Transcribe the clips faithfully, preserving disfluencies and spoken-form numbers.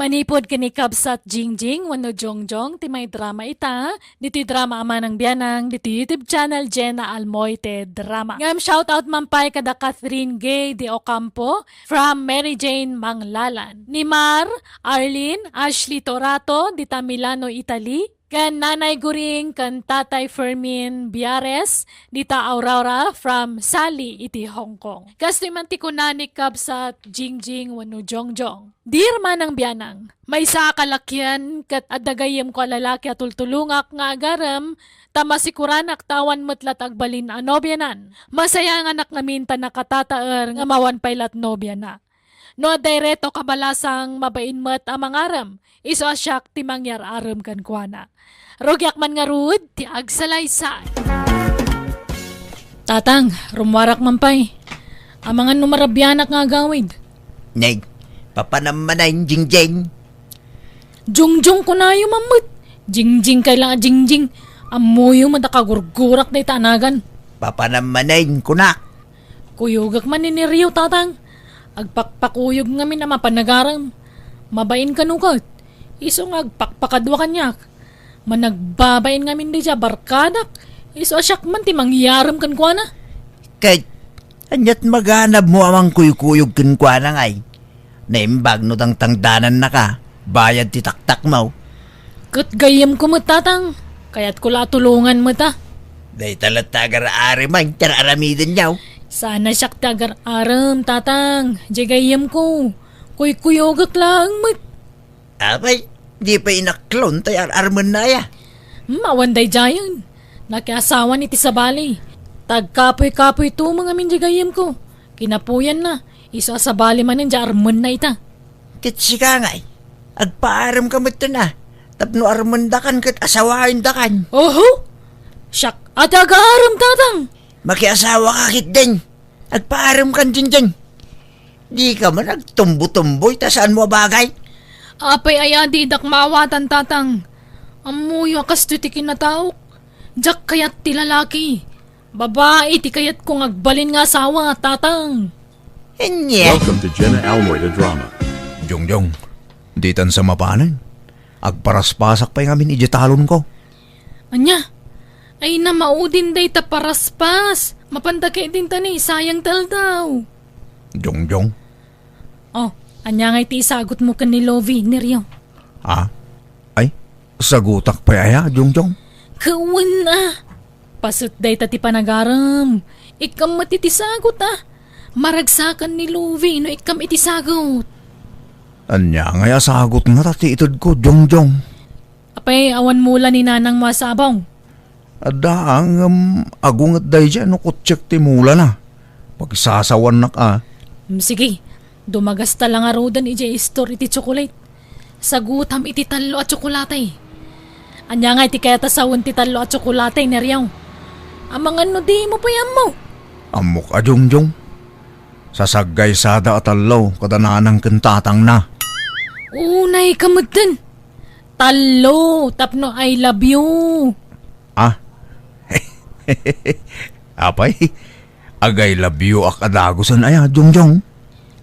Manipud ken ni Kabsat Jingjing wenno Jongjong ti maidrama ita, ditoy drama a manang bianang, ditoy YouTube channel Jenna Almoite Drama. Ngem shoutout man pay kada Catherine Gay de Ocampo from Mary Jane Manglalan. Ni Mar, Arlene, Ashley Torato, dita Milano, Italy. Ken Nanay Guring ken Tatay Fermin Biares, dita Aurora from Sali iti Hong Kong. Kastoy man ti kuna ni Kabsat Jingjing wenno Jongjong. Dear manang bianang, maysa a kalakian ket adda gayyemko a lalaki a tultulongak nga agarem, ta masikuranak ta awan met la ti agbalin a nobianan. Masayanganak ngamin ta nakatataer ngem awan pay la ti nobiana. No adda reto kabalasang mabain met a mangarem, isu a siak ti mangyar-arem kenkuana. Rugiak man ngarud ti agsalaysay. Tatang, rummuarak man pay. Amangan no marabianak nga agawid. Nay, papanam manen, Jingjing. Jongjong kunayo man met. Jingjing kay la a jingjing. Ammoyo met a kagurgurak dayta a nagan. Papanam manen, kunak. Kuyogek man ni Nerio, tatang. Agpakpakuyog ngamin a mapan agarem. Mabain kano ket. Isu nga agpakpakadua kaniak. Managbabain ngamin daydiay a barkadak. Isu a siak man ti mangyarem kenkuana. Ket, aniat maganabmo a mangkuykuyog kenkuana ngay? Naimbag no tangtangdanannaka, bayad ti taktakmo. Ket gayyemko met, tatang. Kayatko la a tulongan met a. Dayta latta agar-arem ti ar-aramidenyo. Saan a siak ti agar-arem, tatang. Diay gayyemko. Kuykuyogek laeng met. Apay, di pay inaklon tay ar-armenna aya? Hmm, awan daydiayen. Nakiasawan iti sabali. Tagkapuy-kapuy tumeng amin diay gayyemko. Kinapuyanna, isu a sabali manen diay armenna ita. Ket sika ngay, agpaaremka metten a, tapno armendakan ket asawaendakan. Oho! Siak a ti agarem, tatang! Makiasawaka ketdin. Agpaaremkan, Jingjing. Dika man agtumbo-tumboy ta saanmo a bagay. Apay aya didak maawatan, tatang? Ammoyo a kastoy ti kinataok. Diak kayat ti lalaki. Babai ti kayatko nga agbalin nga asawa, tatang. Ania? Welcome to Jenna Almoy the Drama. Jongjong, ditan sa mapanen. Agparaspasak pay ngamin idiay talonko. Ania? Ay, namaudin dayta paraspas. Mapanda ketdin ta ni, sayang ti aldaw. Jongjong. Oh, ania ngay ti isagutmo ken ni Lovie, Nerio? Ah? Ay, sagutak pay aya, Jongjong? Kawen a. Paset dayta ti panagarem. Ikkam met iti sagut a. Maragsakan ni Lovie no ikkam iti sagut. Ania ngay a sagut ngata ti itedko, Jongjong? Apay, awan mula ni nanangmo a sabaw? Adda, ngem agunget daydiay no kutsiek ti mulana. Pagsasawannak a. Mm, sige, dumagasta la ngaruden idiay istor iti tsokolate. Sagutam iti tallo a tsokolate. Ania ngay ti kayat a sawen ti tallo a tsokolate, Nerio? Amangan no dimo pay ammo. Ammok a, Jongjong. Sasaggaysada a tallo kada nanang ken tatangna. Unay ka metten. Tallo, tapno I love you. Ah? Apay, ag-I love you ak a dagusen aya, Jongjong?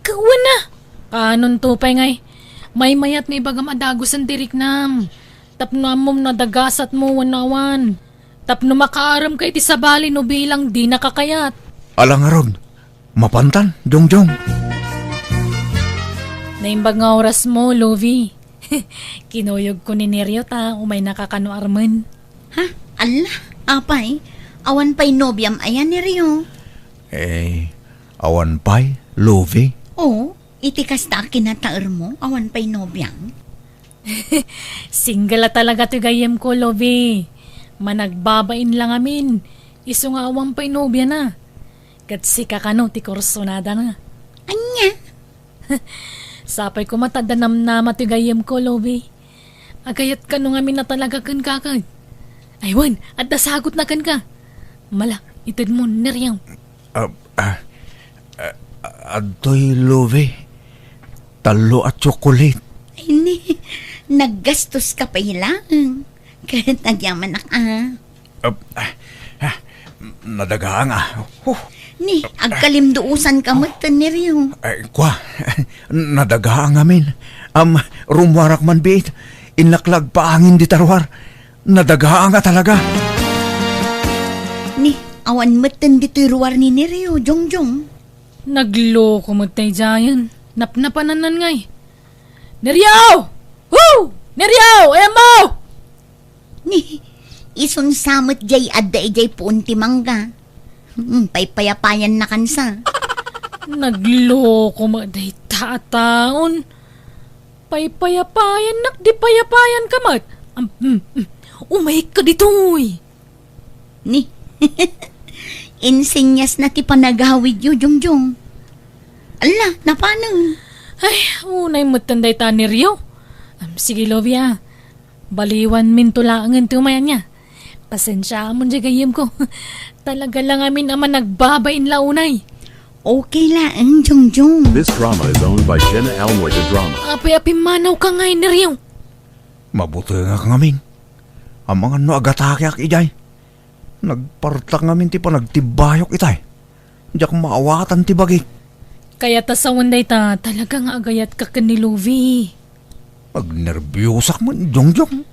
Kawen a! Kaanonto pay ngay? Maymayat nga ibagam a dagusen ti riknam. Tapno ammom no adda gasatmo wenno awan. Tapno makaarem ka iti sabali no bilang dinaka kayat. Ala ngarud, mapantan, Jongjong. Naimbag nga orasmo, Lovie. Kinuyogko ni Nerio ta umaynaka kano armen. Ha? Alla, apay, awan pay nobiam aya, Nerio? Eh, awan pay, Lovie? Oo, iti kasta a kinataermo, awan pay nobiam. Single a talaga ti gayyemko, Lovie. Managbabain la ngamin, isu nga awan pay nobiana. Ket sika kano ti kursunadana. Ania? Sapay koma ta adda namnama ti gayyemko, Lovie. Agayat kano ngamin a talaga kenka ket. Ay wen, adda sagutna kenka. Mala, itedmo, Nerio. Ah, ah, ah, adtoy, Lovie. Tallo a tsokolate. Ay ni, naggastoska pay laeng. Ket agyamanak a. Ah, ah, ah, nadagaang a. Huh. Ni, agkalimduusan ka met, Nerio. Ay, kwa, nadaga ngamin. Am, rummuarak man biit. Innak la agpaangin dita ruar. Nadaga nga talaga. Ni, awan met ditoy ruar ni Nerio, Jongjong. Nagloko met daydiayen. Napnapanannan ngay. Nerio! Hu! Nerio! Ayan mo! Ni, isunsa met jay adda idiay puon ti mangga. Hmm, paypayapayan na kansa. Nagloko met dayta a taon. Paypayapayan nak, di payapayan ka met. Am, hmm, hmm. Umayka ditoy. Ni, insinyas na ti panagawidyo, Jongjong. Ala, napanen. Ay, unay met dayta ni Rio. Am, sige, Lovia. Baliwan min to laengen ti umayan niya. Pasensiaam diay gayyem ko. Talaga la ngamin a managbabain la unay. Okay laeng, Jongjong. This drama is owned by Jenna Almoy de Drama. Apay a pimmanaw ka ngay, Nerio? Mabutengak ngamin. Amangan no agatakeak idiay. Nagpartak ngamin ti panagtibbayok itay. Diak maawatan ti bagik. Kayat a sawen dayta, talaga nga agayatka ken ni Louie. Agnerbiosak met, Jongjong.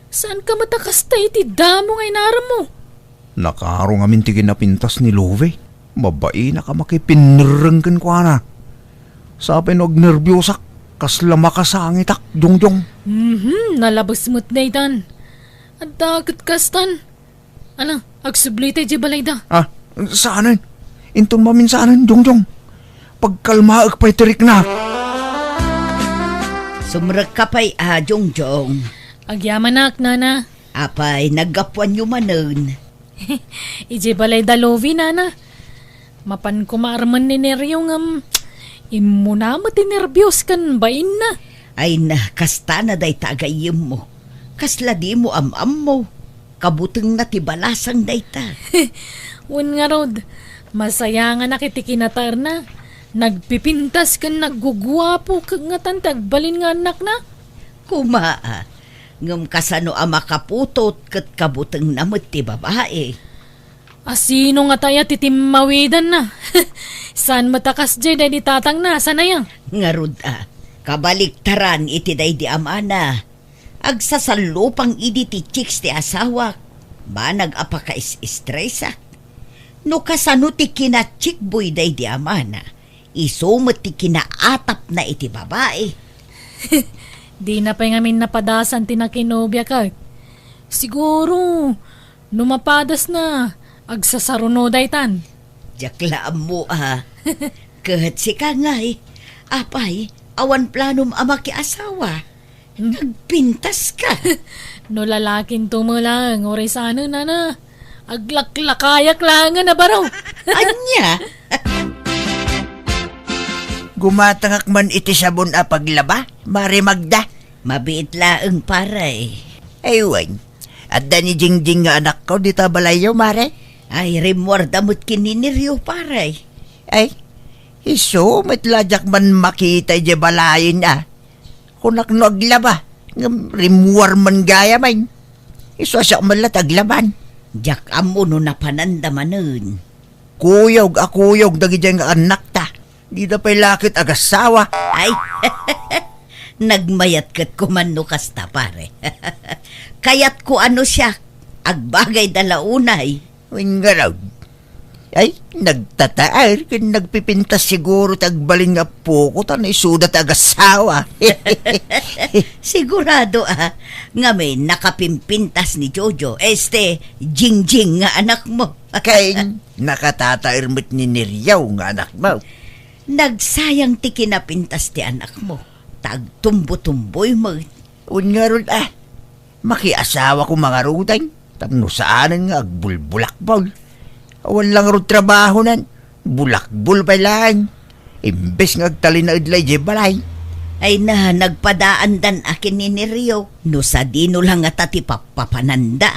Saan ka met a kasta iti damo nga inarammo? Nakaro ngamin ti kinapintas ni Louie. Mabainak a makipinnerreng kenkuana. Sapay no agnerbiosak, kasla makasangitak, Jongjong. Mhm, nalabes met daytan. Adda ket kastan. Ala, agsubli tay diay balayda. Ah, saanen? Inton maminsanen, Jongjong. Pagkalmaek pay ti rikna. Sumrekka pay a, Jongjong. Agyamanak, nana. Apay, naggapuanyo manen? Idiay balayda Louie, nana. Mapan koma armen ni Nerio ngem immuna met ti nerbios ken bainna. Ay na, kasta na dayta a gayyemmo. Kasla dimo am-ammo. Kabutengna ti balasang dayta. Wen ngarud, masayanganak iti kinataerna. Nagpipintas ken nagguguapo ket ngatan ti agbalin nga annakna. Koma, a. Ngem kasano a makaputot ket kabutengna met ti babai? A sino ngata aya ti timmawidanna? Saan met a kasdiay daydi tatangna, saan aya? Ngarud a, kabaliktaran iti daydi amana. Agsasallupang idi ti chicks ti asawak, banag a pakaes-estresak. No kasano ti kinachikboy daydi amana, isu met ti kinaatapna iti babai. Dina pay ngamin napadasan ti nakinobia ket. Siguro, no mapadasna, agsasaruno daytan. Diak la ammo a. Ket sika ngay, apay, awan planom a makiasawa? Nagpintas ka. No lalakin to mo laeng, uray sano, nana. Aglaklakayak laengen a baro. Ania? Gumatangak man iti sabon a paglaba, Mare Magda. Mabiit laeng, pare. Ay, wen. Adda ni Jingjing nga anakko dita balayyo, Mare? Ay, rimmuarda met ken ni Nerio, pare. Ay, isu met la diak man makita idiay balayen a. Kunak no aglaba, ngem rimmuar man gayam. Isu a siak met la ti aglaban. Diak ammo no napananda manen. Kuyog a kuyog dagidiay nga annakta. Dida pay la ket agassawa. Ay, nagmayat ket koma no kasta, pare. Kayatko a no siak, agbagayda la unay. Wen ngarud. Ay, nagtataer ken nagpipintas siguro ti agbalin nga apoko ta no isuda ti agassawa. Sigurado a, ngamin nakapimpintas ni Jojo, este, Jingjing nga anakmo. Ken nakatataer met ni Neriaw nga anakmo. Nagsayang ti kinapintas ti anakmo, ta agtumbotumboy met. Wen ngarud a, makiasawa koma ngaruden, tapno saanen nga agbulbulakbol. Awan la ngarud trabahonan, bulakbol pay laeng. Imbes nga agtalinaed la idiay balay. Ay na, nagpadaandan a ken ni Nerio, no sadino la ngata ti pappapananda.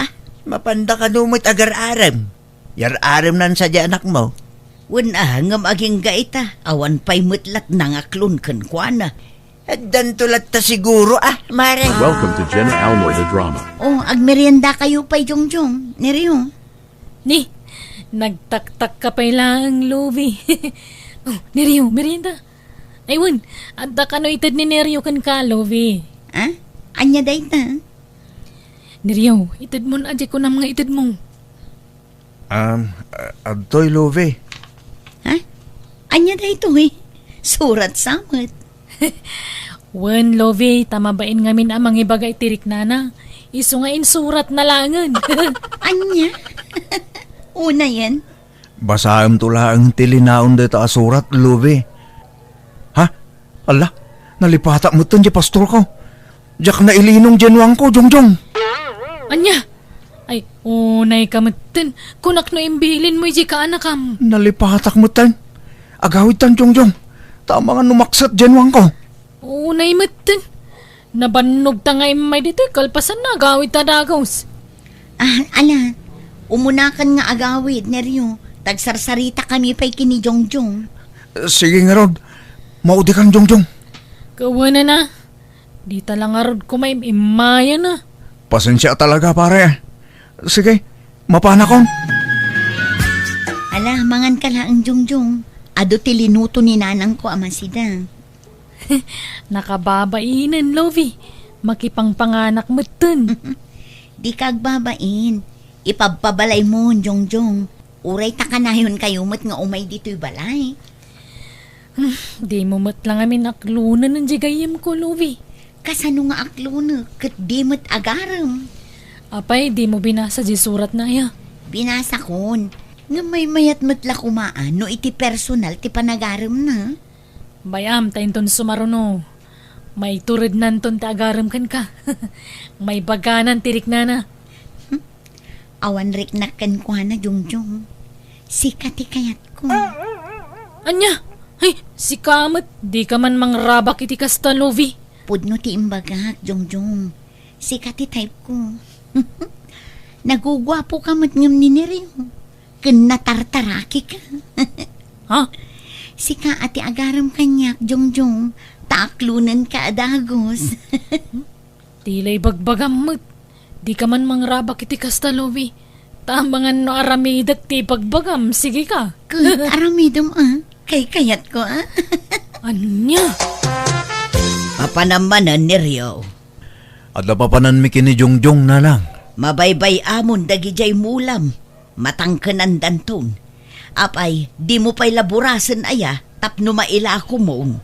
Mapanda kano met agar-arem. Yar-aremnan sadiay anakmo. Wen a, ngem agingga ita, awan pay met lat nangaklon kenkuana. Addanto latta siguro a, Mare. Welcome to Jenna Almoy the Drama. Oh, agmeriendakayo pay, Jongjong, Nerio. Ni, Nagtaktak ka pay laeng, Lovi. Oh, Nerio, merienda. Ay, wen, adda kano ited ni Nerio kenka, Lovi. Ah? Ania dayta? Nerio, itedmon, adi kunam nga itedmo. Um, a-, adtoy, Lovi. Ha? Ania daytoy? Surat sa met. Wen, Lovi, ta mabain ngamin a mangibaga iti riknana. Isu nga insuratna laengen. Ania? Unayen? Basaemto laeng ti linaon dayta a surat, Lovi. Ha? Alla, nalipatak metten ti pastorko. Diak nailinong diay nuangko, Jongjong. Ania? Ay, unay ka metten. Kunak no imbilinmo iti kaanakam. Nalipatak metten. Agawidtan, Jongjong. Ta amangan no makset diay nuangko. Unay metten. Nabannogta nga immay ditoy kalpasanna agawidta dagus. Ah, ala, umunakan nga agawid, Nerio. Tagsarsaritakami pay ken ni Jongjong. Sige ngarud. Maudikan, Jongjong. Kawanana. Dita la ngarud koma im-immayan a. Pasensia talaga, pare. Sige, mapanakon. Ala, mangan ka laeng, Jongjong. Adu ti linuto ni nanangko a masida. Nakababainen, Lovi. Makipangpanganak metten. Dika agbabain. Ipabpabalaymo, Jongjong. Uray ta kanayon kayo met nga umay ditoy balay. Hmm, dimo met la ngamin aklonen diay gayyemko, Lovi. Kasano nga aklonek ket di met agarem? Apay, dimo binasa diay suratna aya? Binasakon. Ngem maymayat met la koma a no iti personal ti panagaremna. Bay-am ta inton sumaruno, maiturednanton ti agarem kenka. Maibaganan ti riknana. Hmm? Awan riknak kenkuana, Jongjong. Sika ti kayatko. Ania? Ay, sika met, dika man mangrabak iti kasta, Lovi. Pudno ti imbagak, Jongjong. Sika ti type ko. Naguguapo ka met ngem ni Nerio. Ken natartaraki ka. Ha? Sika a ti agarem kaniak, Jongjong. Ta aklonen ka a dagus. Ti la ibagbagam met. Dika man mangrabak iti kasta, Lovi. Ta amangan no aramidek ti ibagbagam, sige ka. Ket aramidem a, kaykayatko a. Ania? Papanam manen, Nerio. Adda papananmi ken ni Jongjong, nanang. Mabaybay-amon dagidiay mulam. Matangkenandanton. Apay, dimo pay la burasen aya tapno mailakomon?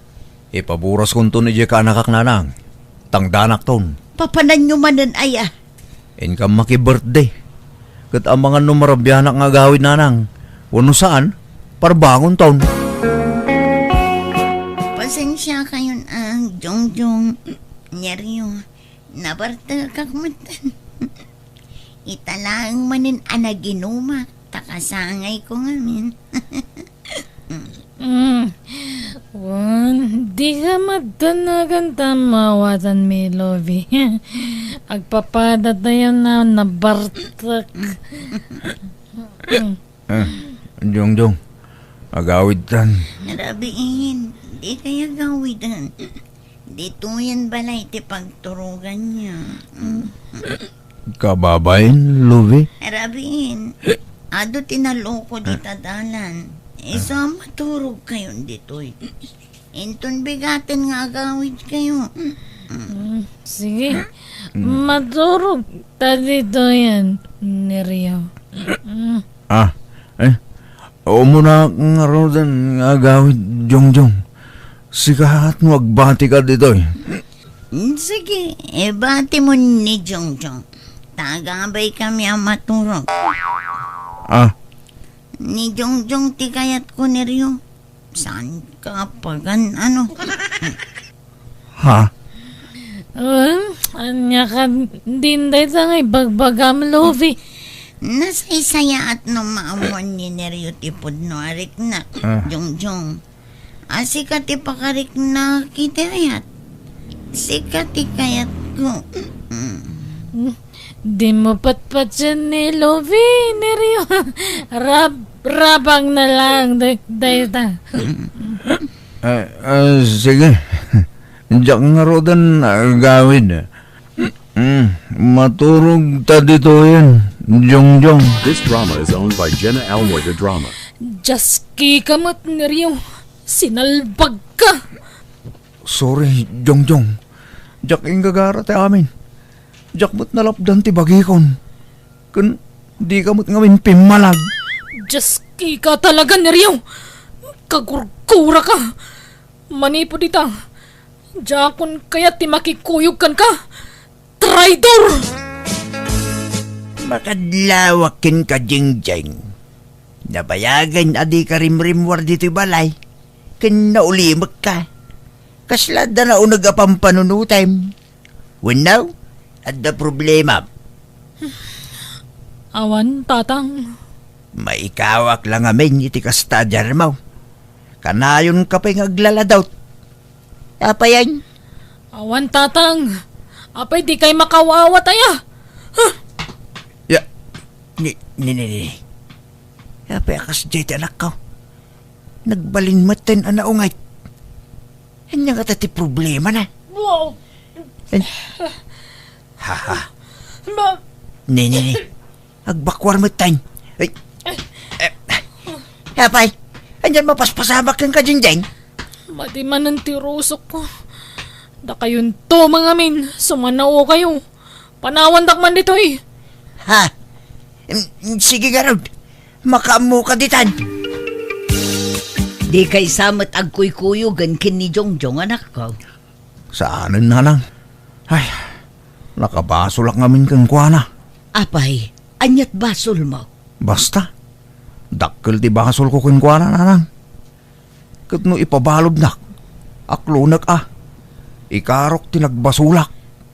Ipaburaskonton idiay kaanakak, nanang. Tangdanakton. Papananyo manen aya? Inkam maki-birthday. Ket amangan no marabianak nga agawid, nanang. Wenno saan, parbangonton. Pasensiakayon a, Jongjong, Nerio. Nabartekak met. Ita laeng manen a naginumak, ta kasangayko ngamin. Mm. Wen, dika maddanagan ta mawatanmi, Lovi. Agpapadatayo a nabartek. Mm. Ah, Jongjong, agawidtan. Rabiin, dikay agawiden. Ditoyen balay ti pagturoganyo. Mm. Kababain, Lovi? Rabiin, adu ti naloko dita dalan. Isu a maturogkayon ditoy. Inton bigaten nga agawidkayo. Mm, sige. Mm. Maturog ta ditoyen, Nerio. Mm. Ah, eh, umuna ngaruden nga agawid, Jongjong. Sika no agbatika ditoy. Mm, sige, ibati mo ni Jongjong. Tagabay kami a maturog. Ah. Ni Jongjong ti kayatko, Nerio. Saan ka pagan, ano? Ha? Um, ania ka din dayta nga ibagbagam, Lovi? Nasaysayaat no maammuan ni Nerio ti pudno a riknak, ah. Jongjong. A, sika ti pakariknak iti ayat. Sika ti kayatko. Mm. Mm. Dimo patpatien ni Lovi, Nerio. Rab-, rabang na lang day-, dayta. Ah, ah, sige. Diak ngaruden agawid. Mm, maturog ta ditoyen, Jongjong. This drama is owned by Jenna Almoy de Drama. Diaska met, Nerio. Sinalbagka. Sorry, Jongjong. Diak inggagara ti amin. Diak met nalapdan ti bagikon. Ken dika met ngamin pimmalag. Diaska talaga, Nerio. Kagurguraka. Manipud ita, diakon kayat ti makikuyog kenka. Traidor! Makadlawak kenka, Jingjing. Nabayagen a dika rimrimmuar ditoy balay, ken naulimekka. Kasla adda nauneg a pampanunotem. Wenno, adda problema? Awan, Tatang. Maikawak la ngamin iti kasta a diarmo. Kanayonka pay nga aglaladot. Apayen? Awan, Tatang. Apay, dikay makaawat, aya? Huh! Ya, ni, ni, ni, ni. Apay a kasdiay ti anakko? Nagbalin metten a naunget. Ania ngata ti problemana? Wow! En-, ha, ha. Ma- Ni, ni, ni. Agbakuar metten. Ay. Eh, eh. Apay, anian mapaspasamak kenka, Jingjing? Madi manen ti rusokko. Dakayonto mangamin, sumanaokayo. Panawandak man ditoy. Ha? Mm, sige ngarud. Makaammoka ditan. Dikay sa met agkuykuyogen ken ni Jongjong, anakko? Saanen, Nanang. Ay, nakabasolak ngamin kenkuana. Apay, aniat basolmo? Basta, dakkel ti basolko kenkuana, Nanang. Ket no ipabaludnak, aklonek a. Ikarok ti nagbasolak.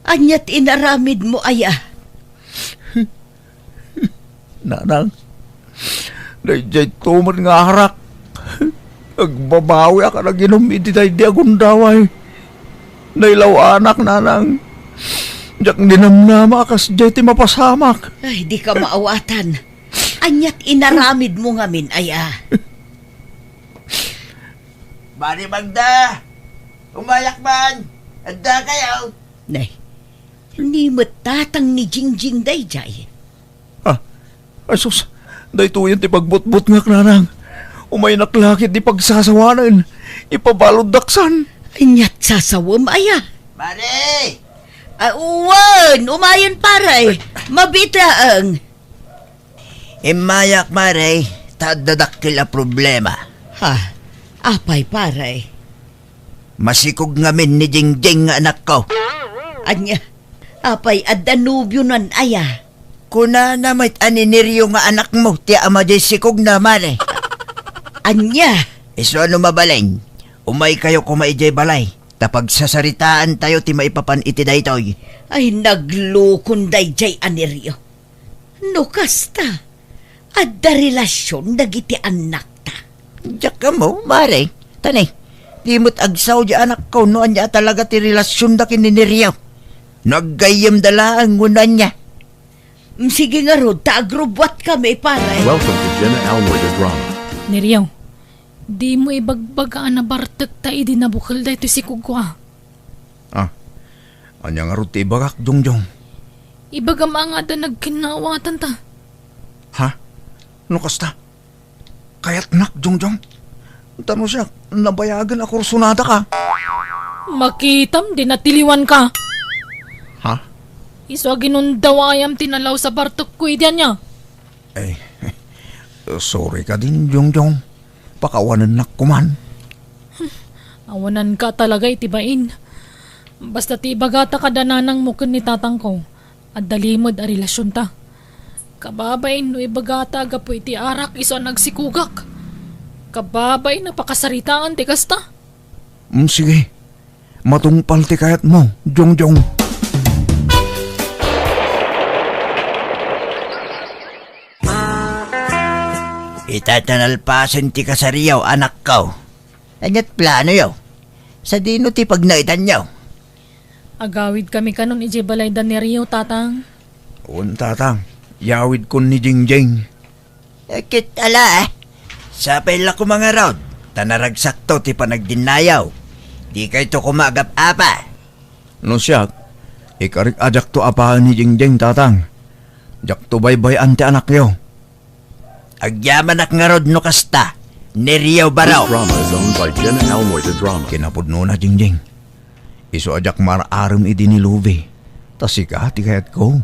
Aniat inaramidmo aya? Nanang, daydiay tumet nga arak. Agbabawiak a naginum iti daydi a gundaway. Nailaw-anak, Nanang. Diak ninamnama a kasdiay ti mapasamak. Ay, dika maawatan. Aniat inaramidmo ngamin aya? Mari Magda! Umayak man! Adda kayo! Nay, ni met tatang ni Jingjing daydiay. Ah, ay sus, daytoyen ti pagbutbutngak, Nanang. Umaynak la ket di pagsasawanen. Ipabaluddak san. Aniat sasawem aya? Mare! Ah, wen, umayen, pare. Ay. Mabiit laeng. Immayak, Mare, ta adda dakkel a problema. Ha? Apay, pare? Masikog ngamin ni Jingjing nga anakko. Ania? Apay, adda nobionan aya? Kunana met a ni Nerio nga anakmo ti ama diay sikogna, Mare. Ania? Isu a no mabalin, umaykayo koma idiay balay, ta pagsasaritaantayo ti maipapan iti daytoy. Ay, naglukon daydiay a Nerio. No kasta, adda relasion dagiti annakta. Diak ammo, Mare. Tani, di met agsao di anakko no ania a talaga ti relasionda ken ni Nerio. No aggayyemda laeng wenno ania. Mm, sige ngarud, ta agrubbuatkami, pare. Welcome to Jenna Almoy the Drama. Nerio, dimo ibagbaga a nabartekta idi nabukel daytoy sikogko a. Ah, ania ngarud ti ibagak, Jongjong? Ibagam a nga adda nagkinnaawatanta. Ha? No kasta? Kayatnak, Jongjong? Ta no siak, nabayagen a kursunadaka. Makitam, di natiliwanka. Ha? Isu a ginundawayam ti nalaus a bartekko idi ania. Ay, sorry kadin, Jongjong. Pakawanennak koman. Awananka talaga iti bain. Basta ti ibagata kada nanangmo ken ni tatangko, adda limed a relasionta. Kababain no ibagata a gapu iti arak isu a nagsikogak. Kababain a pakasaritaan ti kasta. Mm, sige. Matungpal ti kayatmo, Jongjong. Ita ta nalpasen ti kasariyo, anakko. Aniat planoyo? Sadino ti pagnaetanyo? Agawidkami kanon idiay balay da Nerio, Tatang. Wen, Tatang. Yawidkon ni Jingjing. Eh, ket ala, eh. Sapay la koma ngarud, ta naragsakto ti panagdinnayaw. Dikayto koma agap-apa. No siak, ikarik a diakto apaen ni Jingjing, Tatang. Diakto baybay-an ti anakyo. Agyamanak ngarud no kasta, Nerio Baro. This drama is owned by Jenna Almoy, the drama. Kinapudnona, Jingjing. Isu a diak mar-arem idi ni Luby. Ta sika ti kayatko.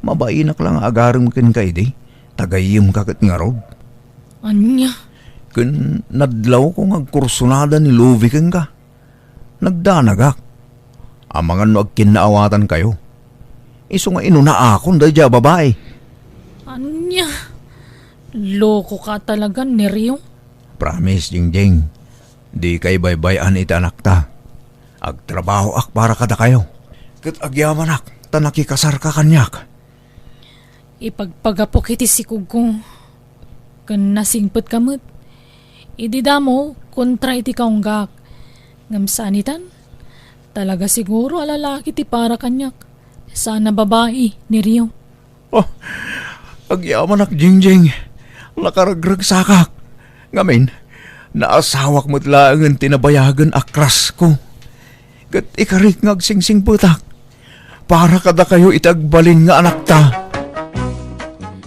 Mabainak la nga agarem kenka idi. Ta gayyemka ket ngarud. Ania? Ken nadlawko nga agkursunada ni Luby kenka. Nagdanagak. Amangan no agkinnaawatankayo. Isu nga inunaakon daydiay a babai. Ania? Lokoka talaga, Nerio. Promise, Jingjing. Dika ibaybay-an iti anakta. Agtrabahoak para kadakayo. Ket agyamanak ta nakikasarka kaniak. Ipagpagapok iti sikogko. Ken nasingpetka met. Idi damo, kontra iti kaunggak. Ngem saan itan? Talaga siguro a lalaki ti para kaniak. Saan a babai, Nerio. Oh, agyamanak, Jingjing. Nakaragragsakak. Ngamin, naasawak met laengen ti nabayagen a crush ko. Ket ikarik nga agsingsingpetak para kadakayo iti agbalin nga anakta.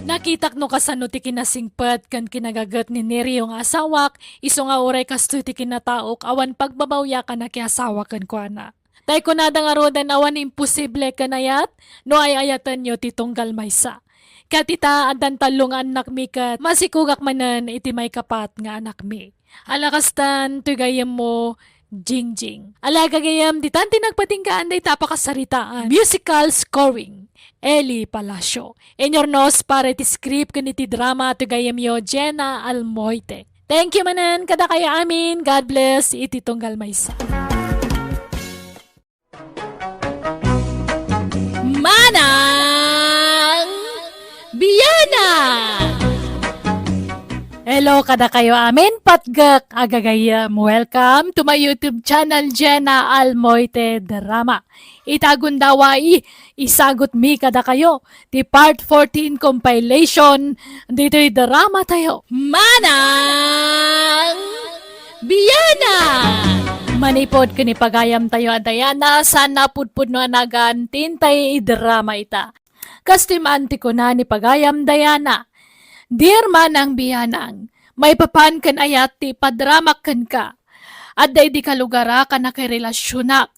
Nakitak no kasano ti kinasingpet ken kinagaget ni Nerio nga asawak, isu nga uray kastoy ti kinataok awan pagbabawiakan a kiasawa kenkuana. Tay kunada ngaruden awan imposible ken ayat no ay-ayatenyo ti tunggal maysa. Ket ita, addan tallo nga annakmi ket masikogak manen iti maikapat nga anakmi. Ala kastan, toy gayyemmo, Jingjing. Ala gagayyem, ditan ti nagpatinggaan dayta a pakasaritaan. Musical scoring, Eli Palacio. Inurnos para iti script ken iti drama, toy gayyemyo, Jenna Almoite. Thank you manen kadakayo amin. God bless iti tunggal maysa. Manang Biana! Hello kadakayo amin, patgek a gagayyem. Welcome to my YouTube channel, Jenna Almoite Drama. Ita a gundaway, isagutmi kadakayo ti part fourteen compilation ditoy drama tayo. Manang Biana! Manipod ken ni pagayam tayo a Diana, saan a pudpudno a nagan ti intay idrama ita. Kas ti maan ti kuna ni pagayam Diana, Dear Manang Bianang, maipapan ken ayat ti ipadramak kenka. Adda idi kalugara a nakarelasionak.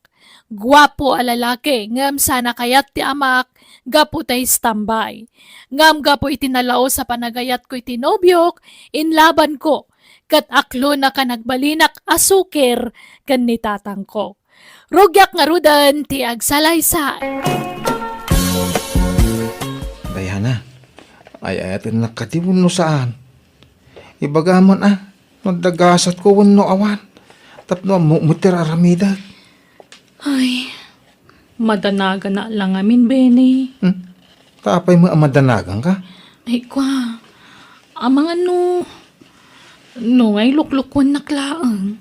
Guapo a lalaki, ngem saan a kayat ti amak gapu ta istambay. Ngem gapu iti nalaus a panagayatko iti nobiok, inlabanko, ket aklona a nagbalinak a sukir ken ni tatangko. Rugiak ngaruden ti agsalaysay. Diana, ay-ayatennak kadi wenno saan? Ibagamon a, no adda gasatko wenno awan, tapno ammok met ti ar-aramidek. Ay, madanaganak la ngamin, Benny. Hmm? Ta apay met a madanaganka? Ay, kua, amangan no, no nga iluklukwennak laeng.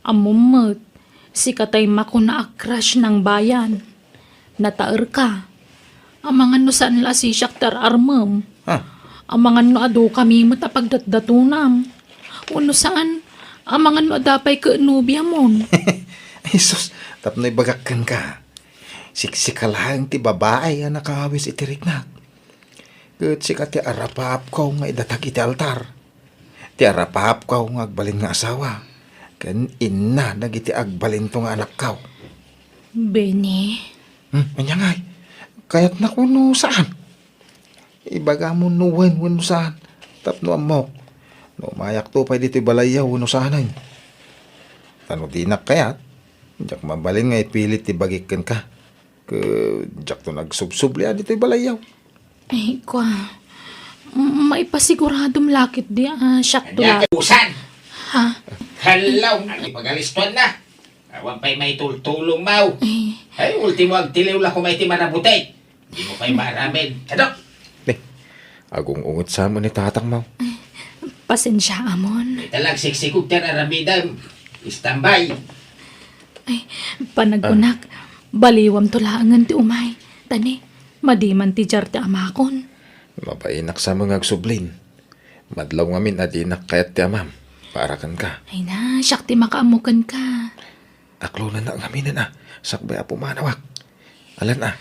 Ammom met, sika tay makuna a crush nang bayan. Nataerka. Amangan no saan la a sisiak ti ar-armem. Ah. Amangan no adu kami met a pagdatdatonam. Wenno saan, amangan no adda pay ket nobiamon. Ay sus, tapno ibagak kenka. Siksika laeng ti babai a nakaawis iti riknak. Ket sika ti arapaapko nga idatag iti altar. Ti arapaapko nga agbalin nga asawa, ken inna dagiti agbalinto nga anakko. Benny? Hmm, ania ngay? Kayatnak wenno saan? Ibagam no wen wenno saan, tapno ammok no umayakto pay ditoy balayyo wenno saanen. Ta no dinak kayat, diak mabalin nga ipilit ti bagik kenka. Ket diakto nagsubsubli a ditoy balayyo. Ay, kua. M-, maipasiguradom la ketdi a siakto la. Ania ka usan? Ha? Hello, agipagalistuan na. Awan pay maitultulong, maw. Eh. Ay, ultimo agtiliw la koma iti marabuti. Dimo pay maaramen. Kadok! Eh, agung-unget sa mo ni tatang, maw. Eh, pasensiaamon. Ita lang siksikog ti ar-aramidem. Istambay. Ay, panagkunak, ah, baliwamto laengen ti umay. Tani, madi man ti diar ti amakon. Mabainak sa mo nga agsublin. Madlaw ngamin a dinak kayat ti amam. Para kenka. Ay na, siak ti makaammo kenka. Aklonannak ngaminen a, sakbay a pumanawak. Alan a.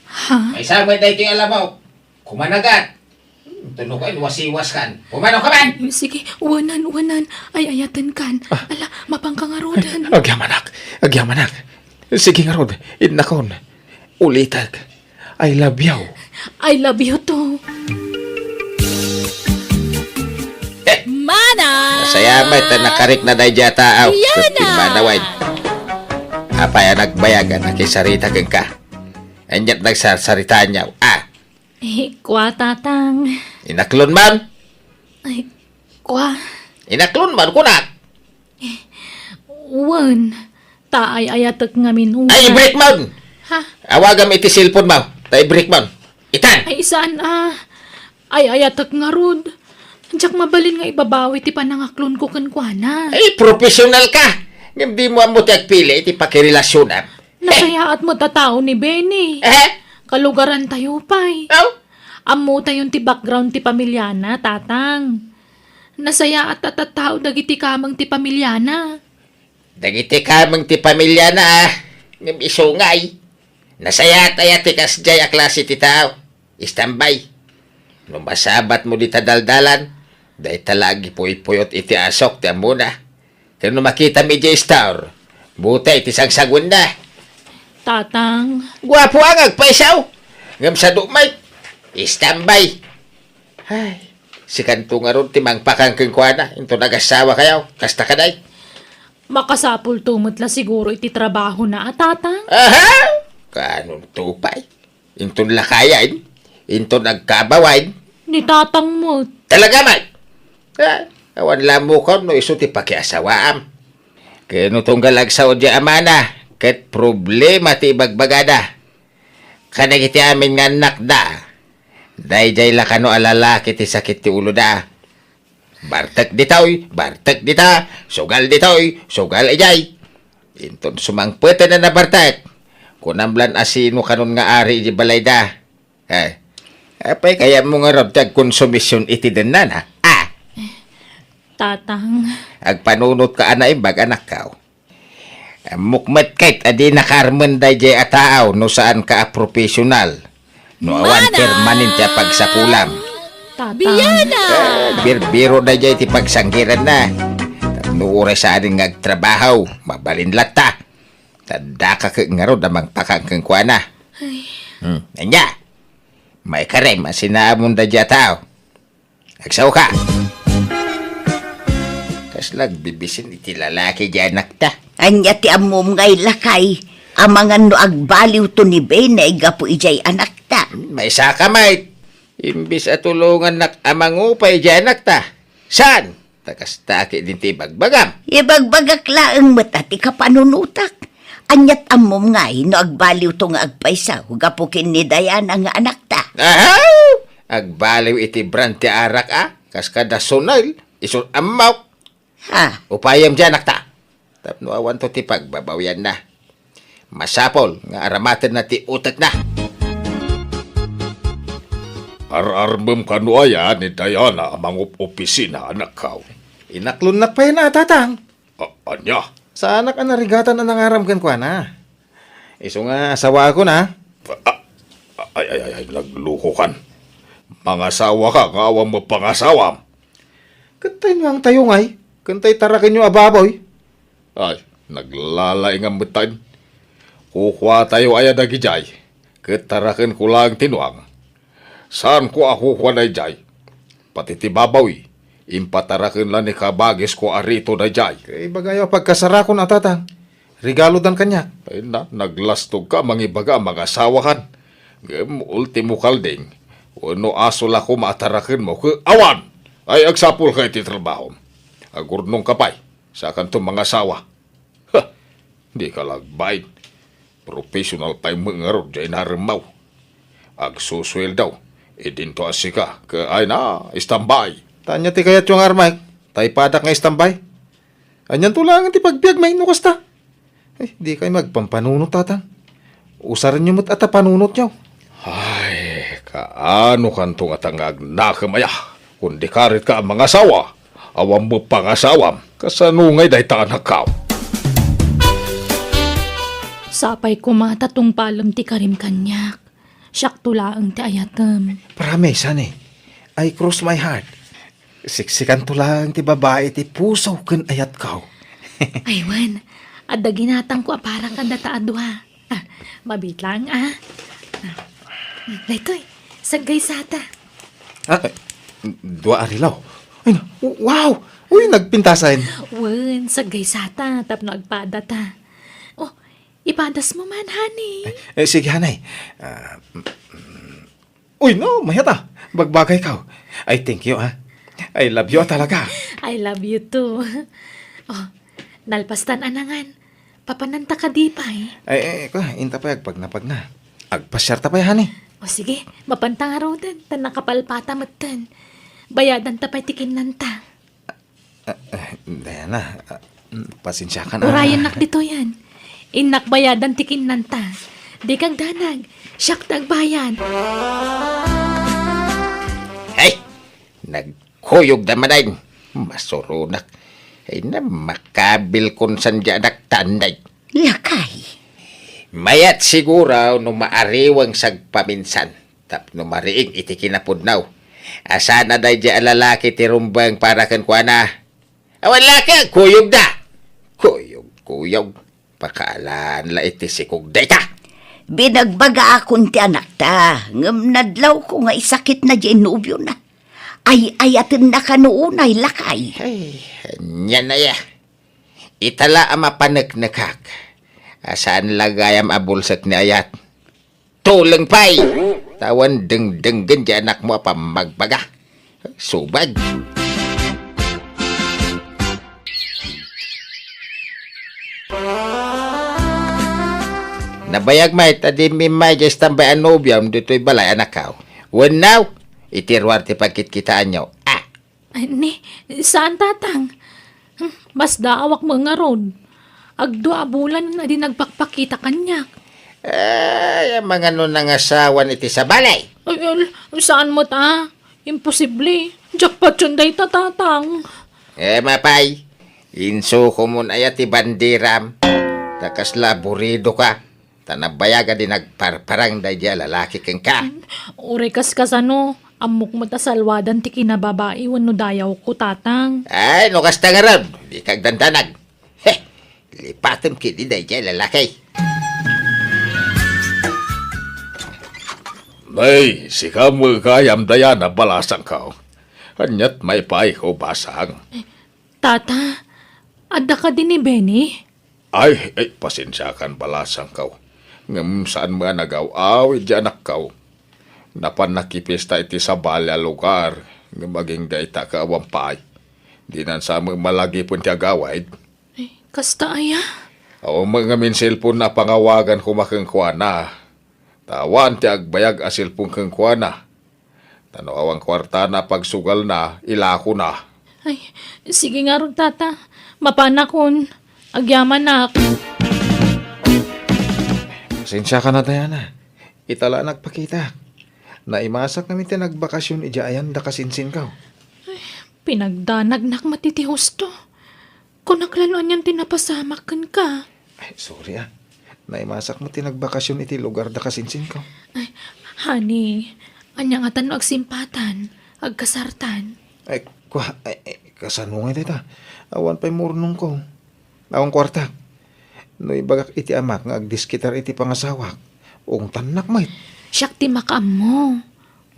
Ha? Maysa met daytoy a lamok. Kumanagat! Hmm, tunog ay, wasiwas kan. Kumano ka man! Sige, wanan, wanan. Ay, ayaten kan. Ah. Ala, mapanka nga roden. Agyamanak, agyamanak. Sige ngarud, innakon. Ulitek. I love you. I love you too. Eh! Mana! Nasaya met ta nakarikna daydiay a tao. Yana! Ket pimmanawen. Apay a nagbayag a nakisarita kenka? Aniat nagsarsaritaanyo? Ah! Eh, kua, Tatang. Inaklon man? Ay, kua. Inaklon man, kunak? Wen, ta ay-ayatek ngamin una. Ay, i-break mo! Ha? Awagam iti cellphone mo. Ta i-break mo. Itan! Ay, saan a? Ay-ayatek ngarud. Diak mabalin nga ibabawi ti panangaklonko kenkuana. Ay, professional ka! Ngem dimo ammo ti agpili iti pakirelasionam. Nasayaat met a tao ni Benny. Eh? Kalugarantayo pay. Aw? Ammotayon ti background ti pamiliana, Tatang. Nasayaat a tattao dagiti kameng ti pamiliana. Dagiti kameng ti pamiliana, ah. Ngem isu ngay. Nasayaat aya ti kasdiay a klase ti tao? Istambay. No masabatmo dita daldalan, dayta la agipuypuyot iti asok ti ammona. Ken no makitam idiay store, butay ti sangsaguenna. Tatang. Guapo a nga agpaisaw. Ngem sadu met. Istambay. Ay, sikanto ngarud ti mangpakan kenkuana, inton agasawakayo. Kasta kadi? Makasapulto met la siguro iti trabahona a, Tatang? Aha! Kaanonto pay? Inton lakayen? Inton agkabawen? Ni Tatang met. Talaga met! Ah, awan la ammokan no isu ti pakiasawaam. Ken no tunggal agsao diay amana, ket problema ti ibagbagada. Kadagiti amin nga annakda, daydiay la kano a lalaki ti sakit ti uloda. Bartek ditoy, bartek dita, sugal ditoy, sugal idiay. Inton sumangpeten a nabartek, kunam lan a sino kanon nga ari iti balayda. Eh, apay kayatmo ngarud ti agkonsumision iti dennana? Ah! Tatang. Agpanunotka a naimbag, anakko. Ammok met ket a di nakaarmen daydiay a tao no saanka a professional. No awan permanente a pagsapulam. Tatang. Eh, birbiro daydiay ti pagsanggiranna. Tapno uray saanen nga agtrabaho, mabalin latta. Ta daka ket ngarud a mangpakan kenkuana. Ay. Hmm, ania? Maikarem a sinaamon daydiay a tao. Agsaoka. Kasla agbibisin iti lalaki diay anakta. Ania ti ammom ngay, lakay? Amangan no agbaliwto ni Benny gapu idiay anakta. Maisaka met. Imbes a tulongannak a mangupay diay anakta. Saan? Ta kasta ket din ti ibagbagam. Ibagbagak laeng met a ti kapanunotak. Aniat ammom ngay no agbaliwto nga agpayso gapu ken ni Diana nga anakta? Aha! Agbaliw iti brand ti arak a, kas kada Sonel, isu ammok. Ha? Upayem diay anakta. Tapno awanto ti pagbabawianna. Masapul nga aramatenna ti utekna. Ar-armem kano aya ni Diana a mangup-opisina, anakko? Inaklonnak pay a, tatang. A-, ania? Saanak a narigatan a nangaram kenkuana. Isu nga asawaakon. A-, a-, ay, ay, ay, ay, naglukokan. Mangasawaka nga awan met pangasawam. Ket taynuangtayo ngay, ken tay tarakenyo a baboy. Ay, naglalaingam metten. Kukuatayo aya dagidiay, ket tarakenko laeng ti nuang. Saanko a kukua daydiay. Pati ti babawi, impataraken la ni kabagisko a Rito daydiay. Kay ibagayo a pagkasarakon a, tatang. Regalodan kaniak. Ay na, naglastogka a mangibaga a mangasawakan. Ngem ultimo kalding, wenno aso la koma a tarakenmo ket awan! Ay, agsapulka iti trabahom. Agurnongka pay, saakanto mangasawa. Ha! Dika la agbain. Professional pay met ngarud diay inaremmo. Agsusueldo, idinto a sika, ket ay na, istambay. Ta ania ti kayatyo nga armek? Ta ipadak nga istambay? Anianto laengen ti pagbiagmi no kasta? Ay, dikay agpampanunot, tatang. Usarenyo met a ta panunotyo. Ay, kaano kanto ngata nga agnakem aya? Kun di karit ka a mangasawa, awan met pangasawam. Kasano ngay dayta, anakko? Sapay koma ta tungpalem ti karim kaniak. Siakto laeng ti ayatem. Promise, honey. I cross my heart. Siksikanto laeng ti babai ti puso ken ayatko. Ay, wen. Adda ginatangko a para kadata a dua. Ah, mabitlang, ah. Ah, daytoy, saggaysata. Ah, dua a relo. Ay, na, wow! Uy, nagpintasan. Wen, saggaysata, tapno agpadata. Oh, ipadasmo man, honey. Eh, eh, sige, honey. Ah, mm, mm. Uy, no, mayat a. Bagbagayko. Ay, thank you, ah. I love you talaga. I love you too. Oh, nalpastan a nangan. Papananta kadi pay? Ay, ay, ay, kwa, inta pay agpagnapagna. Agpasiarta pay, honey. O sige, mapanta ngaruden, ta nakapalpata metten. Bayadanta pay ti kinnanta. Ah, ah, Diana, ah, mm, pasensiakan, ah. Urayennak ditoyen. Innak bayadan ti kinnanta. Dika agdanag, siak ti agbayad. Hey! Nagkuyogda manen. Masuronak. Ay na, makabilkon san di anak tanday. Lakay. Mayat siguro no maariweng sagpaminsan tapno mariing iti kinapudno. Asana daydiay a lalaki ti rumbeng para kenkuana. Awan laki, agkuyogda. Kuyog, kuyog. Pakaalan la iti sikog dayta. Binagbagaakon ti anakta, ngem nadlawko nga isakitna diay nobiona. Ay-ayatenna kano unay, lakay. Ay, ania aya. Ita la a mapaneknekak. A saan la gayam a bulsek ni ayat. Tuleng pay! Ta awan dengdenggen diay anakmo a pammagbaga. Subag. Nabayag met a di immay diay tambay a nobiom ditoy balay, anakko. Wenno, iti ruar ti pagkitkitaanyo. Ah, Ay, ni, saan, Tatang? Hmm, masdaawak met ngarud. Agdua a bulan a di nagpakpakita kaniak. Ay, amangan no nangasawan iti sabali. Ay, al-, saan met a? Imposible. Jackpot-yon dayta, Tatang. Eh, mapay. Insukomon aya ti banderam. Ta kasla aburidoka. Ta nabayag a di nagparparang daydiay a lalaki kenka. Uray kas kasano, ammok met a salwadan ti kinababai wenno dayawko, Tatang. Ay, no kasta ngarud, dika agdandanag. He, lipatem ketdi daydiay a lalaki. Nay, sika met gayam, Diana, balasangko. Ania't maipaayko, basang? Tata, adda kadi ni Benny? Ay, ay, pasensiakan, balasangko. Ngem saan met a nagaw-awid diay anakko. Napan nakipista iti sabali a lugar, ngem agingga ita ket awan pay. Dinan sa met malagipen ti agawid. Ay, kasta aya? Awan met ngamin cellphone-na a pangawagan koma kenkuana. Ta awan ti agbayag a cellphone kenkuana. Ta no awan kuartana a pagsugalna, ilakona. Ay, sige ngarud, Tata. Mapanakon. Agyamanak. Pasensiakan a, Diana. Ita la a nagpakita. Naimasak ngamin ti nagbakasyon idiay ayan da kasinsinko. Ay, pinagdanagnak met iti husto. Kunak la no anian ti napasamak kenka. Ay, sorry, ah. Naimasak met ti nagbakasyon iti lugar da kasinsinko. Ay, honey, ania ngata no agsimpatan, agkasartan? Ay, kwa, ay, ay, kasano ngay dayta? Awan pay murnongko. Awan kuartak. No ibagak iti amak nga agdiskitar iti pangasawak, ungtannak met. Siak ti makaammo.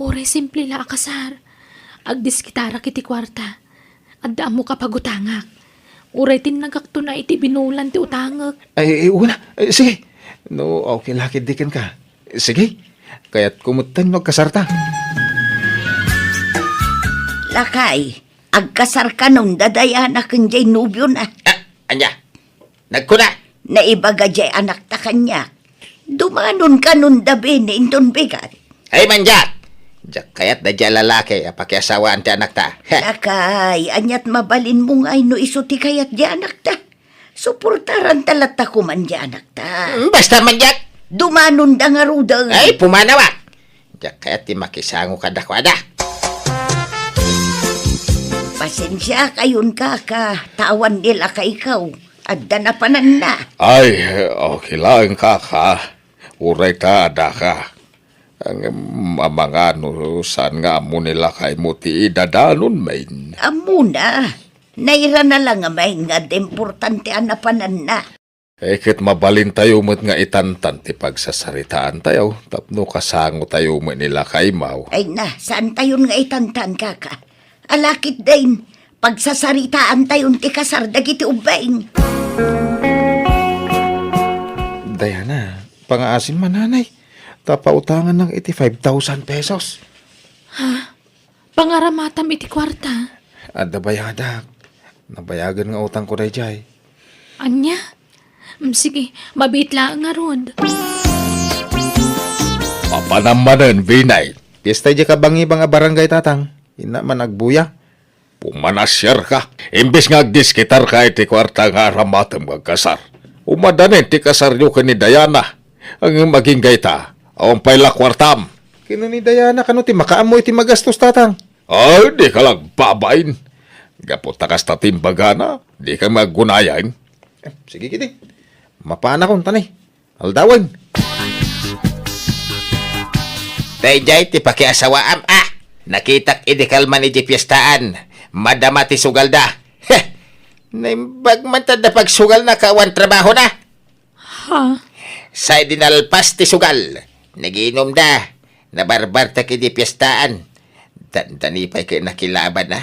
Uray simple la a kasar. Agdiskitarak iti kuarta. Adda ammok a pagutangak. Uray tinnagakton a iti binulan ti utangek. Ay, ay, una. Ay, sige. No, okay la ketdi kenka. Sige. Kayatko metten no agkasarta. Lakay, agkasar kanon da Diana ken jay nobiona. Ah, ania? Nagkuna? Naibaga jay anakta kaniak. Dumanon kanon da Benny inton bigat. Ay, mandiak! Diak kayat daydiay a lalaki a pakiasawaan ti anakta. Lakay, ania't mabalinmo ngay no isu ti kayat jay anakta? Suportaranta latta koman jay anakta. Mm, basta mandiak! Dumanon da ngaruden. Ay, pumanawak! Diak kayat ti makisango kadakuada. Pasensiakayon, kaka, ta awan ni lakayko. Adda napananna. Ay, okay lang, kaka. Uray ta adda ka. Ngem, amangano, saan nga ammo ni lakaymo ti idadanon, main? Ammona. Nairana la nga main nga adda importante a napananna. Eh, ket mabalintayo met nga itantan ti pagsasaritaantayo tapno kasangotayo met ni lakaymo. Ay na, saantayon nga itantan, kaka. Alakit dain, pagsasaritaantayon ti kasar dagiti ubbing. Diana, pangaasim man, nanay. Ta pautangannak iti five thousand pesos. Ha? Pangaramatam iti kuarta? Adda bayadak. Nabayagen nga utangko daydiay. Ania? Mm, sige, mabiit laeng ngarud. Mapanam manen, Binay. Piesta idiay kabangibang a barangay, tatang. Inna man agbuya. Pumanasiarka. Imbes nga agdiskitarka iti kuarta nga aramatem nga agkasar. Umadanen ti kasaryo ken ni Diana. Ngem agingga ita, awan pay la kuartam. Ken ni Diana, kano ti makaammo iti magastos, tatang? Ay, dika la agbabain. Gapu ta kasta ti imbagana, dika met aggunayang. Eh, sige, kidi. Mapanakon, tanay. Aldawen. Daydiay ti pakiasawaam, a. Nakitak idi kalman idiay piestaan. Madama ti sugalda. Heh! Naimbag man ta adda pagsugalna ket awan trabahona. Ha? Sa idi nalpas ti sugal, nagiinumda. Nabarbartek idi piestaan. Dandani pay ket nakilaban, a.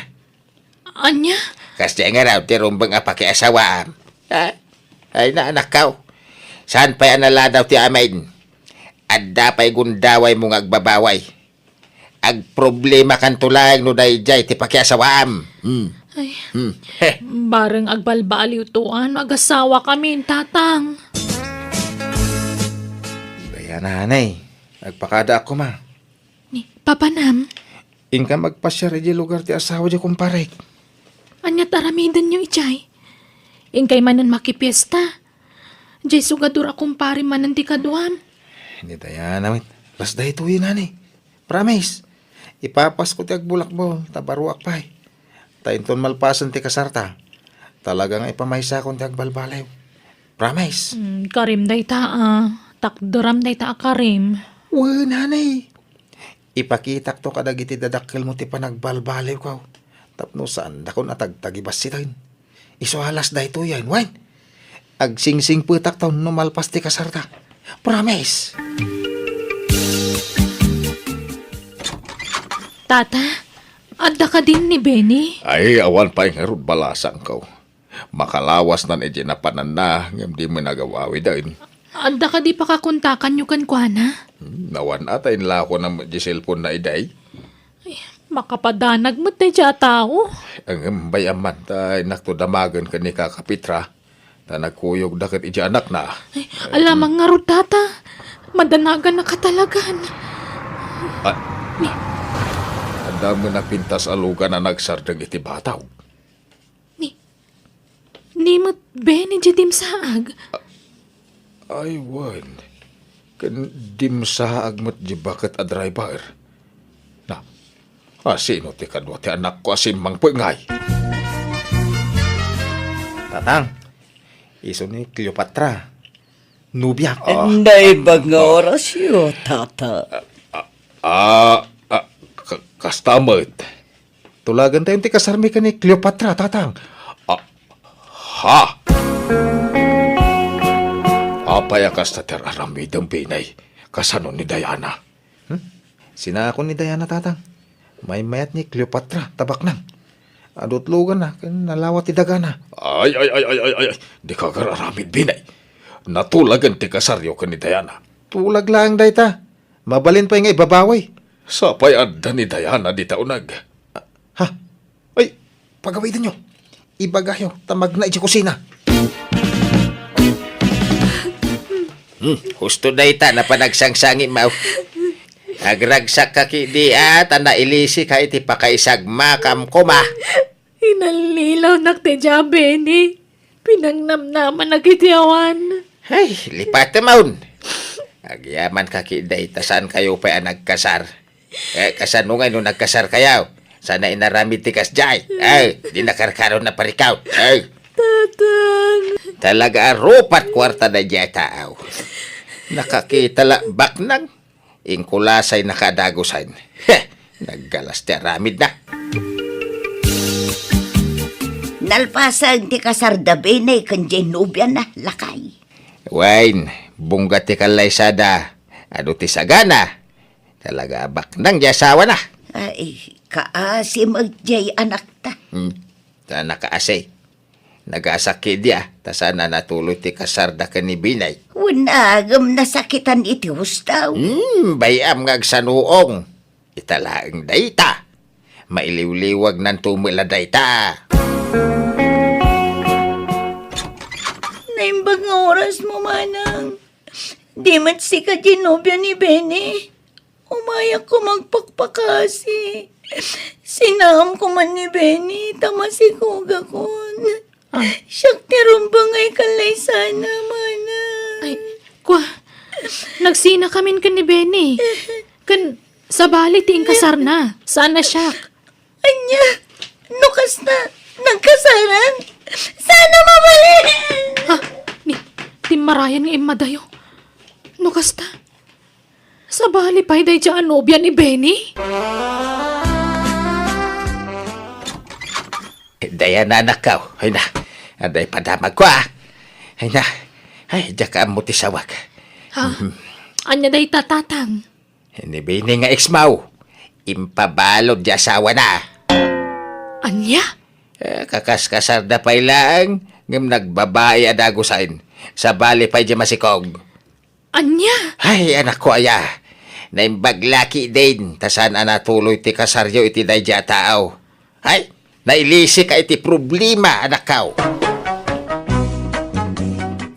Ania? Kasdiay ngarud ti rumbeng a pakiasawaam. Ha? Ay, naanakkaw. Saan pay a naladaw ti amin? Adda pay gundawaymo nga agbabaway. Agproblemakanto laeng no daydiay ti pakiasawaam. Hmm. Ay, Hmm. Heh. Bareng agbalbaliwto no agasawakamin, tatang. Gayana, anay. Agpakadaak koma. Ni, papanam? Inkam agpasiar idiay lugar ti asawa diay kumparek. Ania ti aramidenyo idiay? Inkay manen makipiesta. Diay sugador a kumparem manen ti kaduam. Ni Diana met. Las daytoy, nanay. Promise. Ipapasko ti agbulakbol, ta baruak pay. Ta inton malpasen ti kasarta, talaga nga ipamaysakon ti agbalbaliw. Promise. Hmm, karim dayta, a. Takderam dayta a karim. Wen, nanay. Ipakitakto kadagiti dadakkelmo ti panagbalbaliwko. Tapno saandakon a tagtagibassiten. Isu a las daytoyen, wen. Agsingsingpetakto no malpas ti kasarta. Promise! Tata, adda kadin ni Benny? Ay, awan pay ngarud balasangko. Makalawasnan iti napananna, ngem di met nagawawiden. Adda kadi pakakontakanyo kenkuana? Hmm, awan a, ta inlakona met di cellphone na idiay. Ay, makapadanag met daydiay a tao. Ngem bay-am man, ta innakto damagen ken ni Kaka Petra, ta nagkuyogda ket iti anakna. Ay, alamang ngarud, tata. Madanagannaka talagan. Ah, adda met napintas a lugan a nagsardeng iti bataw. Ni, ni met Benny diay dimsaag? Ay, wen. Ken dimsaag met diay baket a driver. Na, a, sino ti kadua ti anakko a simmangpet ngay? Tatang, isu ni Cleopatra. Nobiak. Ah, naimbag nga ah, orasyo, tata. Ah, ah, ka-, kasta met. Tulagentayon ti kasarmi ken ni Cleopatra, tatang. Ah, ha? Apay a kasta ti ar-aramidem, Benny? Kasano ni Diana? Hmm? Sinakon ni Diana, tatang. Maymayat ni Cleopatra, ta baknang. Adu ti luganna, ken nalawa ti dagana. Ay, ay, ay, ay, ay, ay, ay. Dika agar-aramid, Benny. Natulagen ti kasaryo ken ni Diana. Tulag laeng dayta. Mabalin pay nga ibabawi. Sapay adda ni Diana dita uneg. Ha? Ay, pagawidenyo. Ibagayo, ta magna idiay kusina. Hmm, husto dayta, napanagsangsangi, maw. Agragsak ka kidi, a, ta nailisi ka iti pakaisagmakam koma. Inallilawnak ti dia, Benny. Pinangnamnamanak iti awan. Ay, lipatem, awn. Agyaman ka kidi, ta saan kayo pay a nagkasar. Eh, kasano ngay no nagkasar kayo? Sana inaramid ti kasdiay. Ay, di nakarkaro na parikaw. Ay. Tatang. Talaga a rupat kuarta na dia tao. Nakakita la baknang. Inkulasay nakaadagusan. Heh! Naggalas ti aramidna. Nalpasen ti kasar da Benny ken diay nobiana, lakay. Wen, bungga ti kallaysada. Adu ti sagana. Talaga a baknang diay asawana. Ay, kaasi met diay anakta. Hmm, ta nakaasi. Nagasakit dia, ta saan a natuloy ti kasarda ken ni Benny. Wen, ngem nasakitan iti husto. Hmm, bay-am nga agsanuong. Ita laeng dayta. Mailiwliwagnanto met la dayta. Naimbag nga orasmo, manang. Di met sika diay nobia ni Benny. Umayakko agpakpakasi. Sinaamko man ni Benny, ta masikogakon. Ah. Siak ti rumbeng a kallaysana, manang. Ay, kua, nagsinakamin ken ni Benny. Ken sabali ti inkasarna. Saan a siak. Ania? No kasta, nagkasaran? Saan a mabalin? Ha? Ni, timmarayan nga immadayo. No kasta, sabali pay daydiay a nobia ni Benny? Diana, anakko. Ay na, aday padamagko, ah. Ay na, ay, diak ammo ti sawag. Ha? Mhm. Ania dayta, Tatang? Ni Benny nga ex-mo, impabalud diay asawana. Ania? Eh, kakaskasarda pay laeng, ngem nagbabai a dagusen. Sabali pay diay masikog. Ania? Ay, anakko aya. Naimbag la ketdin, ta saan a natuloy ti kasaryo iti daydiay a tao. Ay, nailisika iti problema, anakko.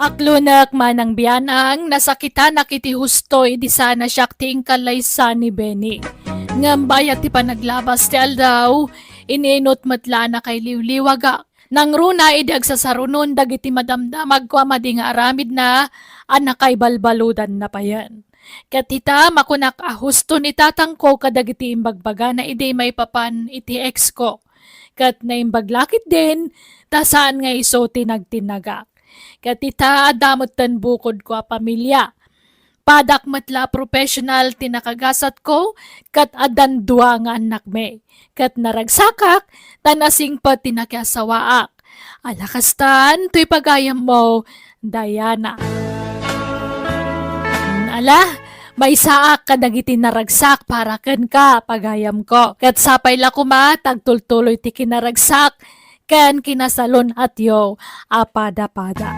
Aklonek, manang bianang, nasakitanak iti husto idi saan a siak ti inkallaysa ni Benny. Ngem bayat ti panaglabas ti aldaw, ininut met la a nakailiwliwagak. Nangruna idi agsasarunon dagiti madamdamagko a madi nga aramidna a nakaibalbaludanna payen. Ket ita, makunak a husto ni tatangko kadagiti imbagbagana idi maipapan iti ex-ko. Ket naimbag la ketdin, ta saan nga isu ti nagtinnagak. Ket ita, adda metten bukodko a pamilia. Padak met la a professional ti nakagasatko, ket addan dua nga annakmi. Ket naragsakak, ta nasingpet ti nakiasawaak. Ala kastan, toy pagayammo, Diana. Ala, maysaak kadagiti naragsak para kenka, pagayamko. Ket sapay la koma ta agtultuloy ti kinaragsak ken kinasalun-atyo a pada-pada.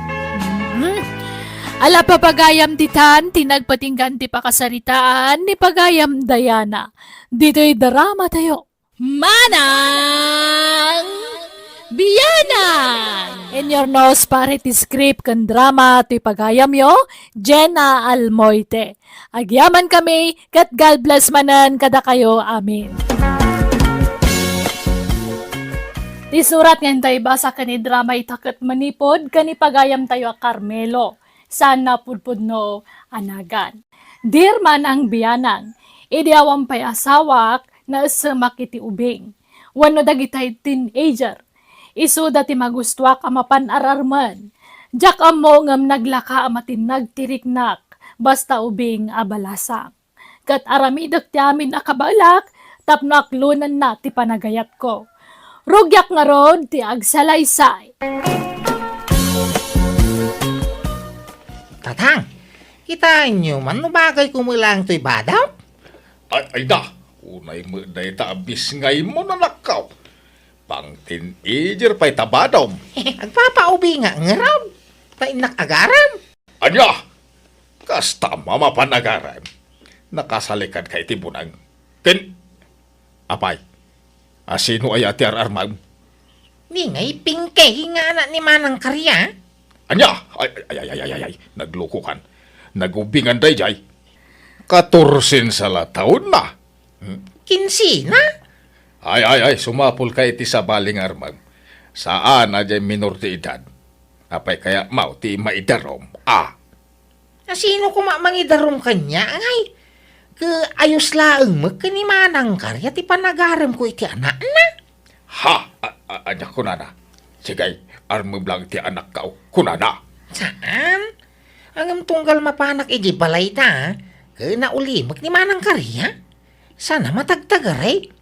Mhm. Ala, papagayam ditan ti nagpatinggan ti pakasaritaan ni pagayam Diana. Ditoy drama tayo. Manang Bianang! In your nose, pare, ti script ken drama ti pagayamyo, Jenna Almoite. Agyamankami, ket God bless manen kadakayo. Amen. Ti surat nga intayo ibasa ken idrama ita ket manipud ken ipagayamtayo a Carmelo, saan a pudpudno a nagan. Dear Manang Bianang, idi awan pay asawak, naessemak iti ubing. Wenno dagitay teenager. Isuda ti magustuak a mapan ar-armen. Diak ammo ngem naglaka a matinnag ti riknak, basta ubing a balasang. Ket aramidek ti amin a kabaelak tapno aklonenna ti panagayatko. Rugiak ngarud ti agsalaysay. Tatang, kitaenyo man no bagayko met laeng toy badam? Ay, ay da, unay met dayta a bisngaymo, anakko. Pang-teenager pay ta badam. Agpapaubingak ngarud, ta innak agarem. Ania? Kasta a mapan agarem? Nakasalikanka iti buneng. Ken, apay, a sino aya ti ar-armem? Ni ngay Pinky nga anak ni Manang Karya. Ania? Ay, ay, ay, ay, ay, ay, ay, naglukokan. Nagubingan daydiay. Katorsen sa la taonna. Hmm? Kinsena? Ay, ay, ay, sumapulka iti sabali nga armem. Saan a diay minor ti edad. Apay kayat mo ti maidarom? Ah. Asino koma mangidarom kaniak, ngay? Ket ayos laeng met ken ni Manang Karya ti panagaremko iti anakna. Ha? A-, a-, ania kunana? Sige, armem laeng ti anakko, kunana. Saan? Ngem tunggal mapanak idiay balayda, ket naulimek ni Manang Karia. Sana matagtagari.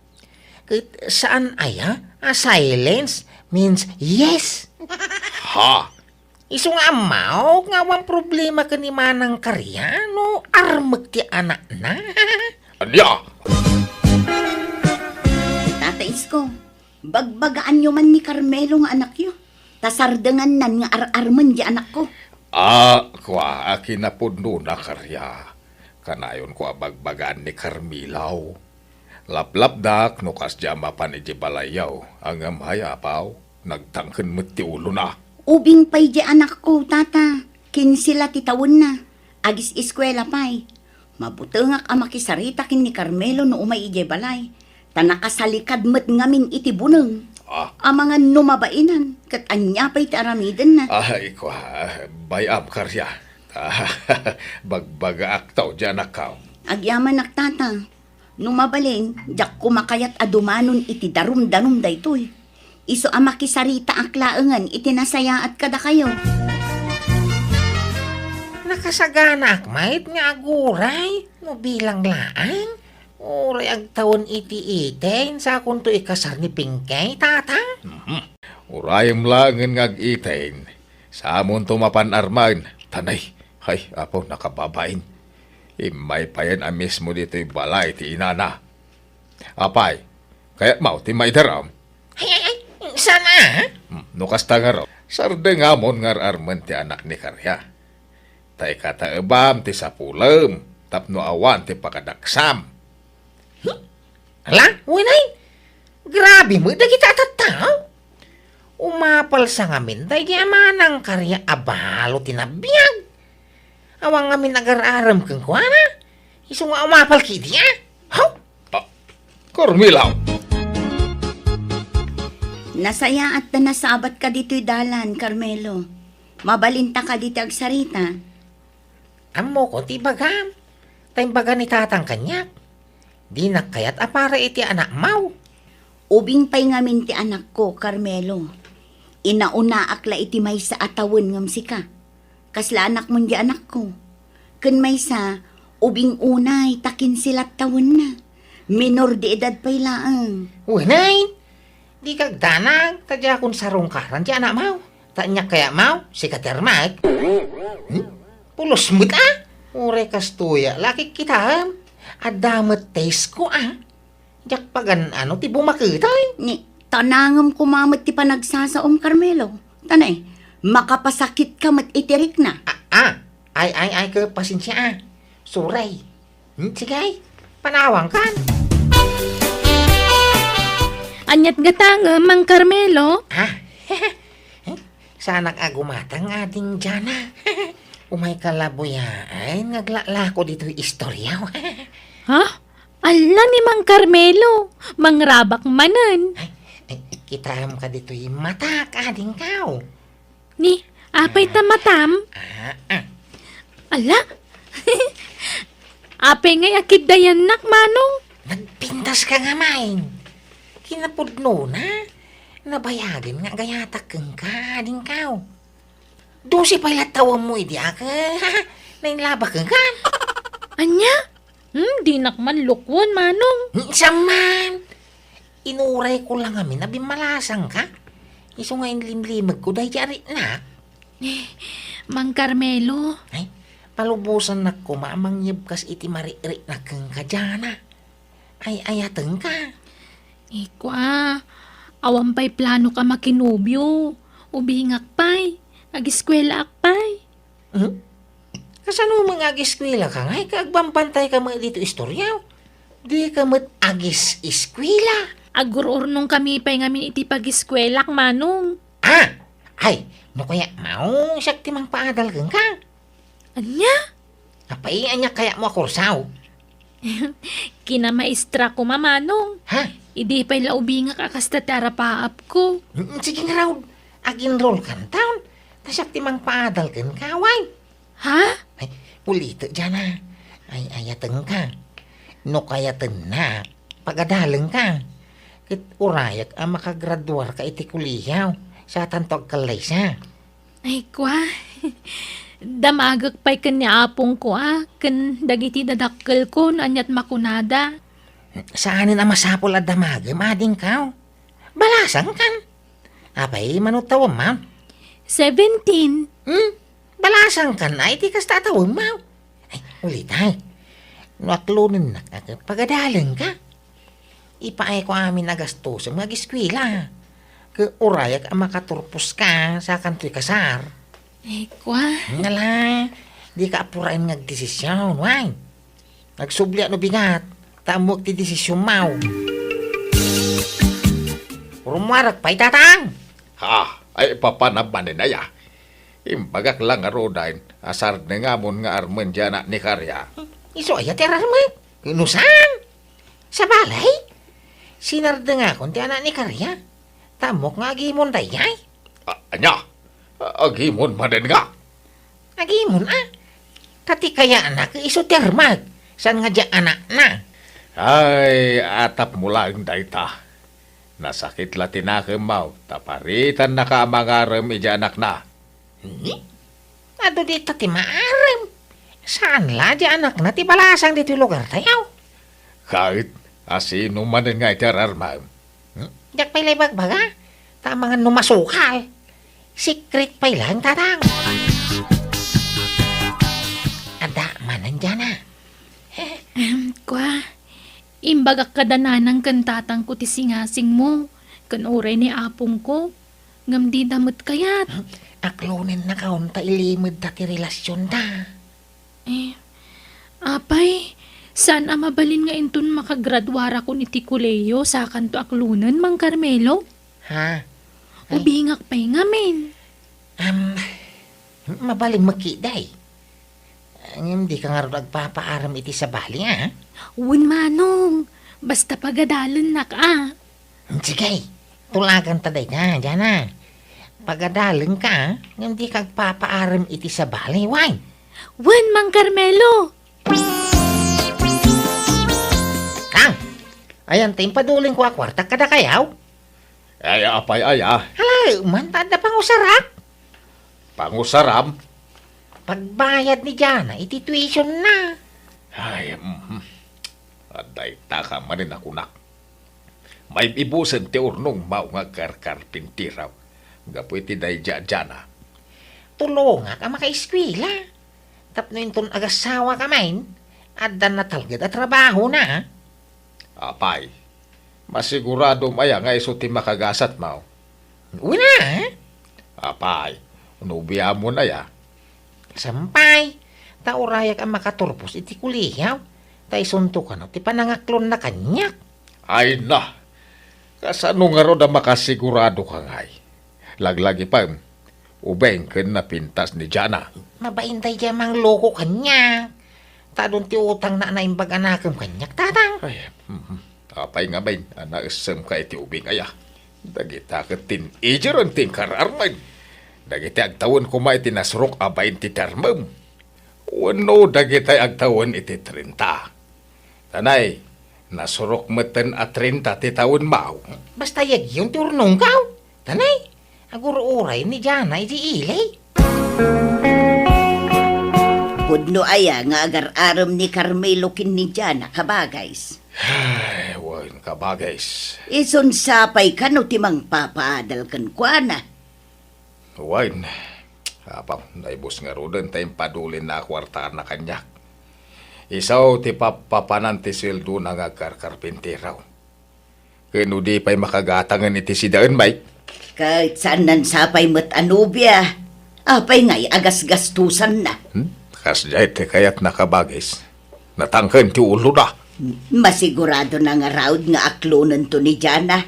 Ket saan aya a silence means yes? Ha? Isu nga ammok nga awan problema ken ni Manang Karia no armek ti anakna. Ania? Tata Isko, bagbagaanyo man ni Carmelo nga anakyo. Ta sardengannan nga ar-armen ti anakko. Ah, kua, a kinapudnona, Karia. Kanayonko a bagbagaan ni Carmelo. Laplapdak no kasdiay a mapan idiay balayyo, ngem hay apaw, nagtangken met ti ulona. Ubing pay diay anakko, tata. Kinse la ti tawenna. Agis-eskuela pay. Mabutengak a makisarita ken ni Carmelo no umay idiay balay. Ta nakasalikad met ngamin iti buneng. Ah. Amangan no mabainan, ket ania pay ti aramidenna? Ay, kua, bay-am, Karia. Bagbagaakto diay anakko. Agyamanak, tata. No mabalin, diak koma kayat a dumanon iti darumdanum daytoy. Isu a makisaritaak laengen iti nasayaat kadakayo. Nakasaganaak met nga aguray no bilang laeng. Uray agtawen iti eighteen, sakonto ikasar ni Pinky, tata? Mhm. Urayem laengen nga ag-eighteen, samonto mapan armen. Tanay, hay, apo, nakababain. Immay payen a mismo ditoy balay ti inana. Apay, kayatmo ti maidaram? Ay, ay, ay, saan a? Hmm, no kasta ngarud, sardengamon nga ar-armen ti anak ni Karia. Ta ikataebam ti sapulem tapno awan ti pakadaksam. Hmm? Ala, wen ay, grabe met dagiti a tattao. Umapalsa ngamin daydi a Manang Karia a balo ti nabiag. Awan ngamin agar-arem kenkuana. Isu nga umapal ketdi a. Haw? Ah, Carmelo! Nasayaat ta nasabatka ditoy dalan, Carmelo. Mabalinta kadi ti agsarita? Ammokon ti ibagam. Ta imbaga ni tatang kaniak, dinak kayat a para iti anakmo. Ubing pay ngamin ti anakko, Carmelo. Inaunaak la iti maysa a tawen ngem sika. Kasla anakmon diay anakko. Ken maysa, ubing unay ta kinse la ti tawenna. Minor de edad pay laeng. Wen ay, dika agdanag, ta diakon sarungkaran diay anakmo. Ta aniak kayatmo, sika ti armek. Hmm? Pulos met a? Uray kastoy a, lakik kitaem. Adda met taste ko a. Diak pagan-ano ti bumaketay. Ni, tanangem koma met ti panagsasaom, Carmelo. Tanay, makapasakitka met iti rikna. Ah, ah. Ay, ay, ay, ke, pasensia a. Sorry. Hmm, sige, ay. Panawangkan. Aniat gatangem, Mang Carmelo? Ah, sanak a gumatang, Ading Jana. Umayka la buyaen nga aglaklako ditoy istorya. Ha? Ala ni Mang Carmelo, mangrabak manen. Ay, ay, kitaem ka ditoy matak, adingko. Ni, apay ta matam? Ah, ah. Ala? Apay ngay a kiddayannak, Manong? Nagpintas ka nga main. Kinapudnona, nabayagen nga agayatak kenka, adingko. Dose pay la tawenmo idi a, nainlabak kenka. Ania? Hmm, dinak man lukwen, Manong. Saan man? Inurayko la ngamin a bimmalasangka. Isu nga inlimlimegko daydi a riknak. Mang Carmelo. Ay, palubosannak koma a mangyebkas iti maririknak kenka, Jana. Ay-ayatenka. Ikua, awan pay planok a makinobio. Ubingak pay. Agiskuelaak pay. Hmm? Kasano met nga agiskuelaka ngay ket agbambantayka met ditoy istorya? Dika met agis-iskuela. Agururnongkami pay ngamin iti pagiskuelak, Manong. Ah! Ay, no kayatmo, siak ti mangpaadal kenka. Ania? Apay, ania kayatmo a kurso? Kinamaestra koma, Manong. Ha? Idi pay la ubingak a kasta ti arapaapko. Mm, sige ngarud, ag-enrollkanton. Ta siak ti mangpaadal kenka, wen. Ha? Ay, ulitek, Jana. Ay-ayatenka. No kayatennak, pagadalenka. Ket urayak a makagraduarka iti kolehiyo, satanto agkallaysa. Ay, kua. Damagek pay ken ni apongko a, ken dagiti dadakkelko no aniat makunada. Saanen a masapul a damagem, adingko. Balasangkan. Apay, mano tawemmo? Seventeen. Hmm? Balasangkan a iti kasta a tawemmo. Ay, ulitay. No aklonennak, pagadalengka. Ipaayko amin a gastosem nga ageskuela. Ket urayak a makaturposka, sakanto ikasar. Eh, kua? Ngala, dika apuraen nga agdesision, wen. Agsubliak no bigat, ta ammok ti desisionmo. Rummuarek pay, Tatang! Ha? Ay, papanam manen aya? Imbagak la ngaruden a sardengam nga armen ti anak ni Karia. Isu aya ti ararmek? No saan? Sabali? Sinardengakon ti anak ni Karia. Ta ammok nga agimon daydiay. A-, ania? A-, agimon manen nga? Agimon a. Ta ti kayatna ket isu ti armek, saan nga dia anakna. Ay, atapmo laeng dayta. Nasakit la ti nakemmo, ta paritannaka a mangarem iti anakna. Hmm? Adu dita ti maarem. Saan la dia anakna ti balasang ditoy lugartayo? Ket, asino manen nga iti ararmem? Hmm? Diak pay la ibagbaga. Ta amangan no masukal. Secret pay laeng, Tatang. Adda manen diana. Em, kua, imbagak kada nanang ken tatangko ti singasingmo, ken uray ni apongko, ngem dida met kayat. Aklonennakon ta ilimedta ti relasionda. Eh, apay, saan a mabalin nga inton makagraduarakon iti kolehiyo, sakanto aklonen, Mang Carmelo? Ha? Ay. Ubingak pay ngamin. Am, mabalin met ketdi. Ngem dika ngarud agpapaarem iti sabali, a? Wen, Manong. Basta pagadalennak, a. Sige, tulaganta dayta, Diana. Pagadalenka, a? Ngem dika agpapaarem iti sabali, wen? Wen, Mang Carmelo. Kang, ayan ta impadulinko a kuarta kadakayo? Ay, apay aya? Hala, man, ta adda pangusarak. Pangusaram? Pagbayad ni Diana iti tuition na. Ay, mhm. Adda itaka manen a kunak. Maib-ibusen ti urnongmo nga agkarkarpintiro gapu iti daydi a Diana. Tulongak a makaeskuela. Tapno inton agasawaka manen, adda natalged a trabahona. Apay, masiguradom aya nga isu ti makagasatmo? Wen a. Apay, nobiamon aya? Saan pay, ta urayak a makaturpos iti kolehiyo, ta isunto kano ti panangaklonna kaniak. Ay na, kasano ngarud a makasiguradoka ngay? Laglagipem, ubing ken napintas ni Diana. Mabain daydiay a mangloko kaniak. Ta adun ti utangna a naimbag a nakem kaniak, Tatang. Ay, mhm. Apay ngamin a naessemka iti ubing aya? Dagita ket teenager ti inkararmed. Dagiti agtawen koma iti nasurok a bain ti termem. Wenno dagitay agtawen iti trenta. Tanay, nasurok metten a trenta ti tawenmo. Basta yagyon ti urnongko. Tanay, agur-uray ni Diana iti ili. Pudno aya nga agar-arem ni Carmelo ken ni Diana, kabagays? Ay, wen, kabagays. Isun sapay kano ti mangpapaadal kenkuana? Wen, apaw, naibus ngaruden ta impadulinna a kuartana kaniak. Isu ti pappapanan ti sueldona nga agkarkarpintiro. Ken no di pay makagatangen iti sidaen, Mike? Ket saan a sapay met a nobia. Apay ngay a gasgastosanna? Hmm? Kasdiay ti kayatna, kabagis. Natangken ti ulona. Masiguradona ngarud nga aklonento ni Diana.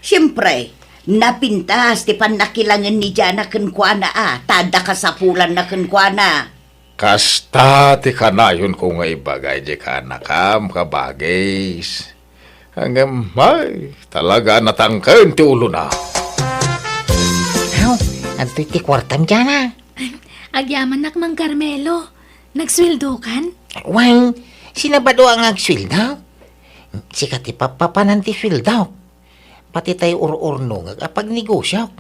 Siempre, napintas ti pannakilangen ni Diana kenkuana a, ta adda kasapulanna kenkuana. Kasta ti kanayonko nga ibaga iti kaanakam, kabagis. Ngem, ay, talaga a natangken ti ulona. Aw, adtoy ti kuartam, Diana. Agyamanak, Mang Carmelo. Nagsueldokan? Wen, sinabado a nga agsueldo. Sika ti pappapanan ti sueldok. Pati tay ur-urnongek a pagnegosiok.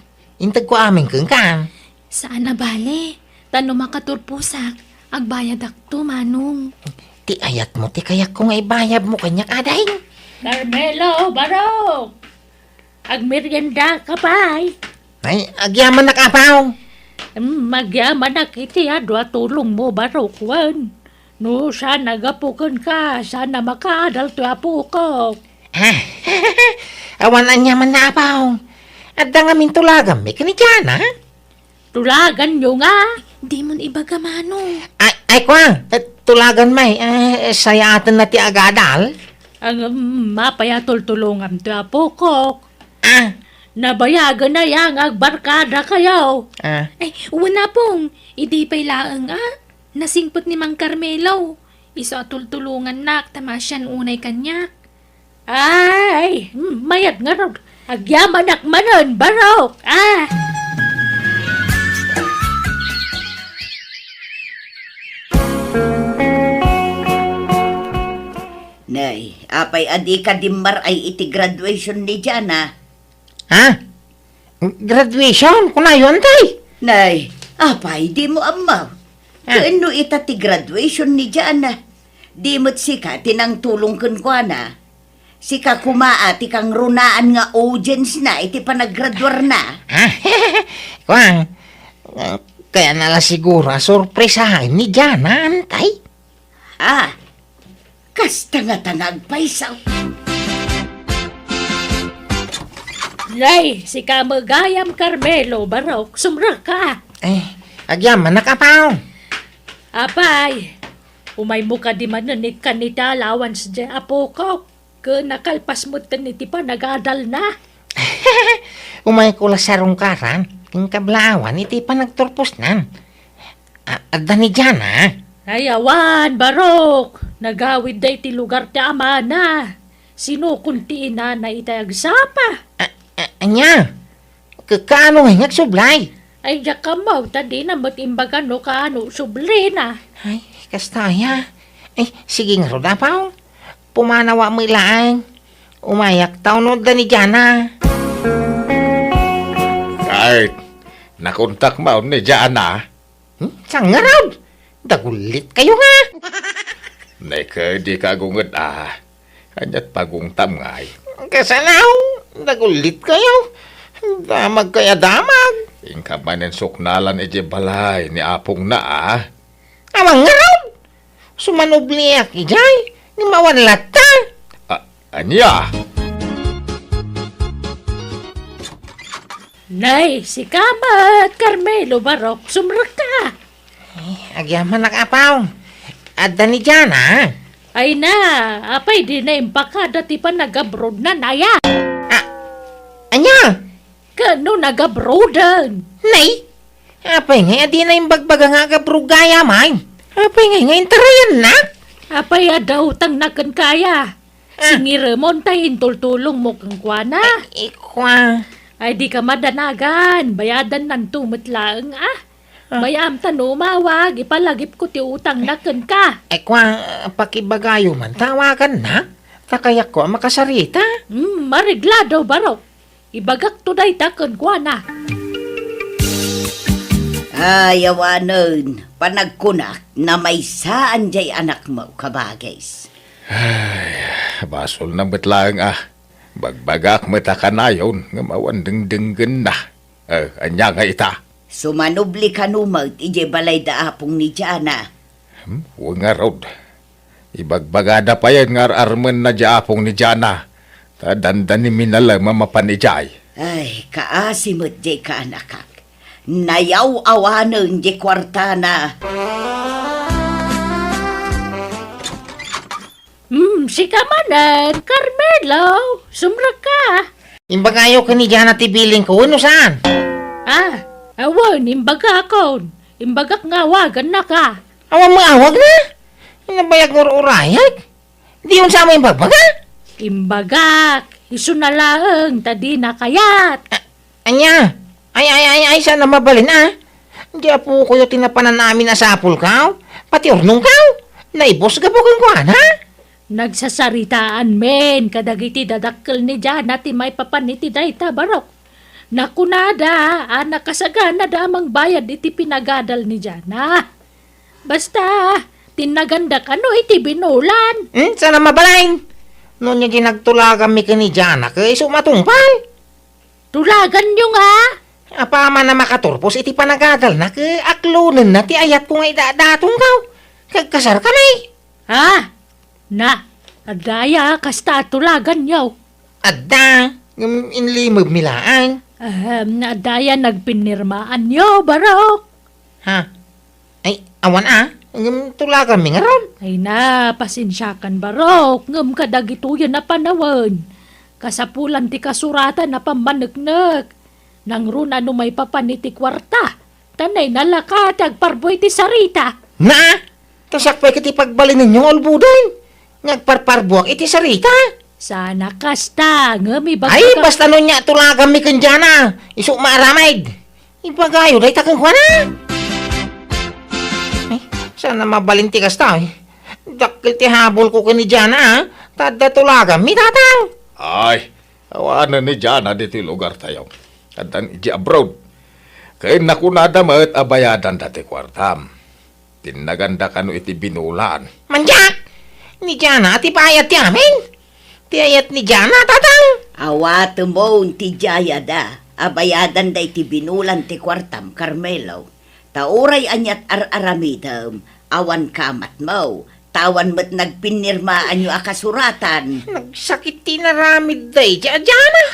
Integko amin kenka. Saan a bale. Ta no makaturposak, agbayadakto, Manong. Ti ayatmo ti kayatko nga ibayadmo kaniak, Ading. Carmelo, Barok! Agmeriendaka pay? Ay, agyamanak, Apo. Hmm, agyamanak iti adu a tulongmo, Barok, wen. No saan a gapu kenka, saan a makaadal toy apokok. Ah, awan aniamanna, Apo. Adda ngamin tulaganmi ken ni Jana. Tulaganyo nga? Dimon ibaga, Manong. Ay, ay, kua, eh, tulagan may, eh, sayaatenna ti agadal? Ang, mm, apay a tultulonganto, apokok? Ah. Nabayagen aya nga agbarkadakayo? Ah. Ay, wen, Apong, idi pay laeng, ah, nasingpet ni Mang Carmelo. Isu a tultulongannak ta maasian unay kaniak. Ay, hmm, mayat ngarud. Agyamanak manen, Barok. Ah. Nay, apay a dika dimmar-ay iti graduation ni Jana? Ha? Graduation? Kunayon, tay? Nay, apay, dimo ammo? Ah. Ken no ita ti graduation ni Jana, di met sika ti nangtulong kenkuana. Sika koma a ti kangrunaan nga audience na iti panaggraduarna. Ah, kuan, ah, kayatna la siguro a sorpresaen ni Jana, tay? Ah, kasta ngata nga agpayso. Nay, sika met gayam, Carmelo, Barok, sumrekka. Eh, agyamanak, Apo. Apay, umaymo kadi manen ikkan iti allowance diay apokok? Ken nakalpas metten iti panagadalna. Umayko la sarungkaran ken kablaawan iti panagturposnan. A-, adda ni Jana? Ay, awan, Barok. Nagawidda iti lugar ti amana. Sinukon ti inana itay agsapa. A-, a-, ania? Ka-, kaano ngay nga agsublay? Ay, diak ammo, ta dina met imbaga no kaano sublina. Ay, kasta aya. Ay, sige ngarud, Apo. Pumanawa met laeng. Umayak ta, no adda ni Jana. Ay, nakontak maon ni Jana? Hmm? Saan ngarud? Dagullit kayo nga. Neka, di ka agunged, ah. Kaniat pagungtam ngay. Kasano? Dagullit kayo. Damag kaya damag. Inka manen suknalan iti balay ni apongna, ah. Awan ngarud. Sumanubliak idiay. Nga mawan latta. A-, ania? Nay, sika met, Carmelo, Barok, sumrekka. Eh, agyamanak, Apo. Adda ni Jana? Ay na, apay di na impakada ti panagabroadna, naya? A-, ania? Kano nagabroaden? Nay, apay ngay a di na imbagbaga nga agabroad gayam? Apay ngay nga intarayanna? Apay adda utangna kenka aya? Ah. Singiremon ta intultulongmo kenkuana. Ay, ikua. Ay, di ka madanagan. Bayadannanto met laeng, ah. Ah. Bayam ta no umawag, ipalagipko ti utangna kenka. Ay, kua, pakibagayo man, tawagannak. Ta kayatko a makasarita. Hmm, mareglado, Barok. Ibagakto dayta kenkuana. Ay, awanen, panagkunak, namaysaan diay anakmo, kabagis. Ay, basolna met laeng a. Bagbagak met a kanayon ngem awan dengdenggenna. Eh, ania nga ita? Sumanubli kano met idiay balay da apong ni Jana. Hmm, wen ngarud. Ibagbagada payen nga ar-armenna diay apong ni Jana, ta dandani minalem a mapan idiay. Ay, kaasi met diay kaanakak. Nayaw-awanen diay kuartana. Hmm, sika manen, Carmelo, sumrekka. Imbagayo ken ni Jana ti bilingko, wenno saan? Ah, awan, imbagakon. Imbagak nga awagannaka. Awan maawagna? Nabayag nga ur-urayag? Di unsa mo imbagbaga? Imbagak, isuna laeng ta dina kayat. A-, ania? Ay, ay, ay, ay, saan a mabalin, ah? Di apokoyo ti napanan amin a sapulkaw? Pati urnongkaw? Naibus gapu kenkuana? Nagsasaritaan men kadagiti dadakkel ni Jana ti maipapan iti dayta, Barok. Nakunada a nakasaganada a mangbayad iti pinagadal ni Jana. Basta, tinnaganda kano iti binulan. Hmm, saan a mabalin? No nia di nagtulaganmi ken ni Jana, ket isu matungpal. Tulaganyo nga? Apaman a makaturpos iti panagadalna, ket aklonenna ti ayatko nga idadatonkaw. Kagkasarkami. Ha? Na, adda aya kasta a tulaganyo? Adda, ngem inlimebmi laeng. Ahem, adda aya nagpinnirmaanyo, Barok? Ha? Ay, awan a, ngem tulaganmi ngarud. Ay na, pasensiakan, Barok, ngem kadagitoyen a panawen, kasapulan ti kasuratan a pammaneknek. Nangruna no maipapan iti kuarta, ta nainalaka ti agparbo iti sarita. Na! Ta siak pay ket ipagbalinenyo nga ulboden nga agparparbuak iti sarita. Saan a kasta, ngem ibagka. Ay, basta no nia tulaganmi ken Jana, isu maaramid. Ibagayo dayta kenkuana. Ay, saan a mabalin ti kasta, eh. Dakkel ti habol ko ken ni Jana, ah. Ta adda tulaganmi, tatang. Ay, awanen ni Jana ditoy lugartayo. Addan idiay abroad. Ken nakunada met a bayadanda ti kuartam. Tinnaganda kano iti binulan. Mandiak! Ni Jana ti bayad ti amin? Ti ayat ni Jana, tatang? Awatemon ti dayada a bayadanda iti binulan ti kuartam, Carmelo. Ta uray aniat ar-aramidem, awan kamatmo, ta awan met nagpinnirmaanyo a kasuratan. Nagsakit ti inaramid daydi a Jana.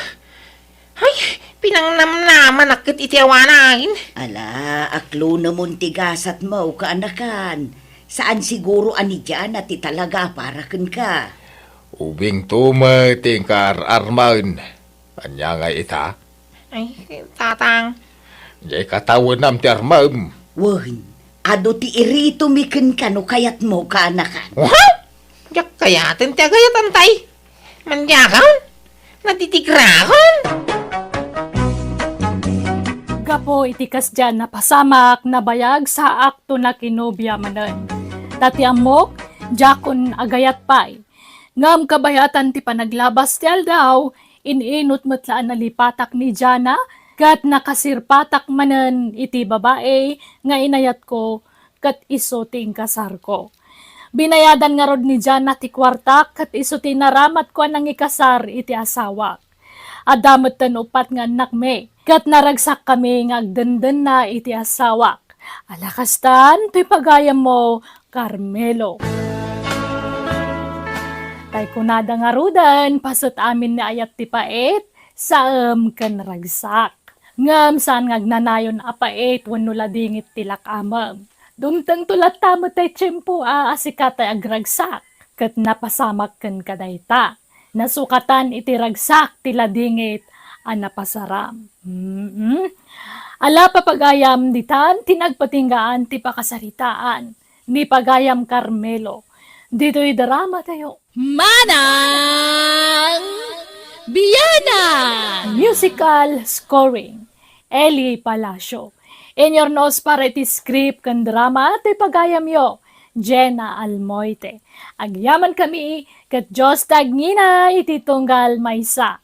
Ay, pinangnamnamanak ket iti awanen. Ala, aklonemon ti gasatmo, kaanakan. Saan siguro a ni Jana ti talaga para kenka. Ubingto met ti inka ar-armen. Ania ngay ita? Ay, tatang. Diay katawenam ti armem. Wen, adu ti iritomi kenka no kayatmo, kaanakan. What? Diak kayaten ti agayatan tay. Mandiakon? Natitigrakon? Gapu iti kasdiay a napasamak, nabayag, saakto nakinobia manen. Ta ti ammok, diakon agayat pay. Ngem kabayatan ti panaglabas ti aldaw, in-inut met la a nalipatak ni Jana, ket nakasirpatak manen iti babai nga inayatko, ket isu ti inkasarko. Binayadan ngarud ni Jana ti kuartak, ket isu ti naramatko a nangikasar iti asawak. Adda metten uppat nga annakmi, ket naragsakkami nga agdendenna iti asawak. Ala kastan, toy pagayammo, Carmelo. Tay kunada ngaruden, paset amin ni ayat ti pait, saem ken ragsak. Ngem saan nga agnanayon a pait wenno ladingit ti lak-amem. Dumtengto latta met tay tiempo a asika tay agragsak, ket napasamak kenka dayta. Nasukatan iti ragsak ti ladingit a napasaram. Mm-mm. Ala, papagayam, ditan ti nagpatinggaan ti pakasaritaan ni pagayam Carmelo ditoy drama tayo. Manang Bianang! Musical scoring, Eli Palacio. Inyurnos para iti script ken drama ti pagayamyo, Jenna Almoite. Agyamankami ket Dios ti agngina iti tunggal maysa.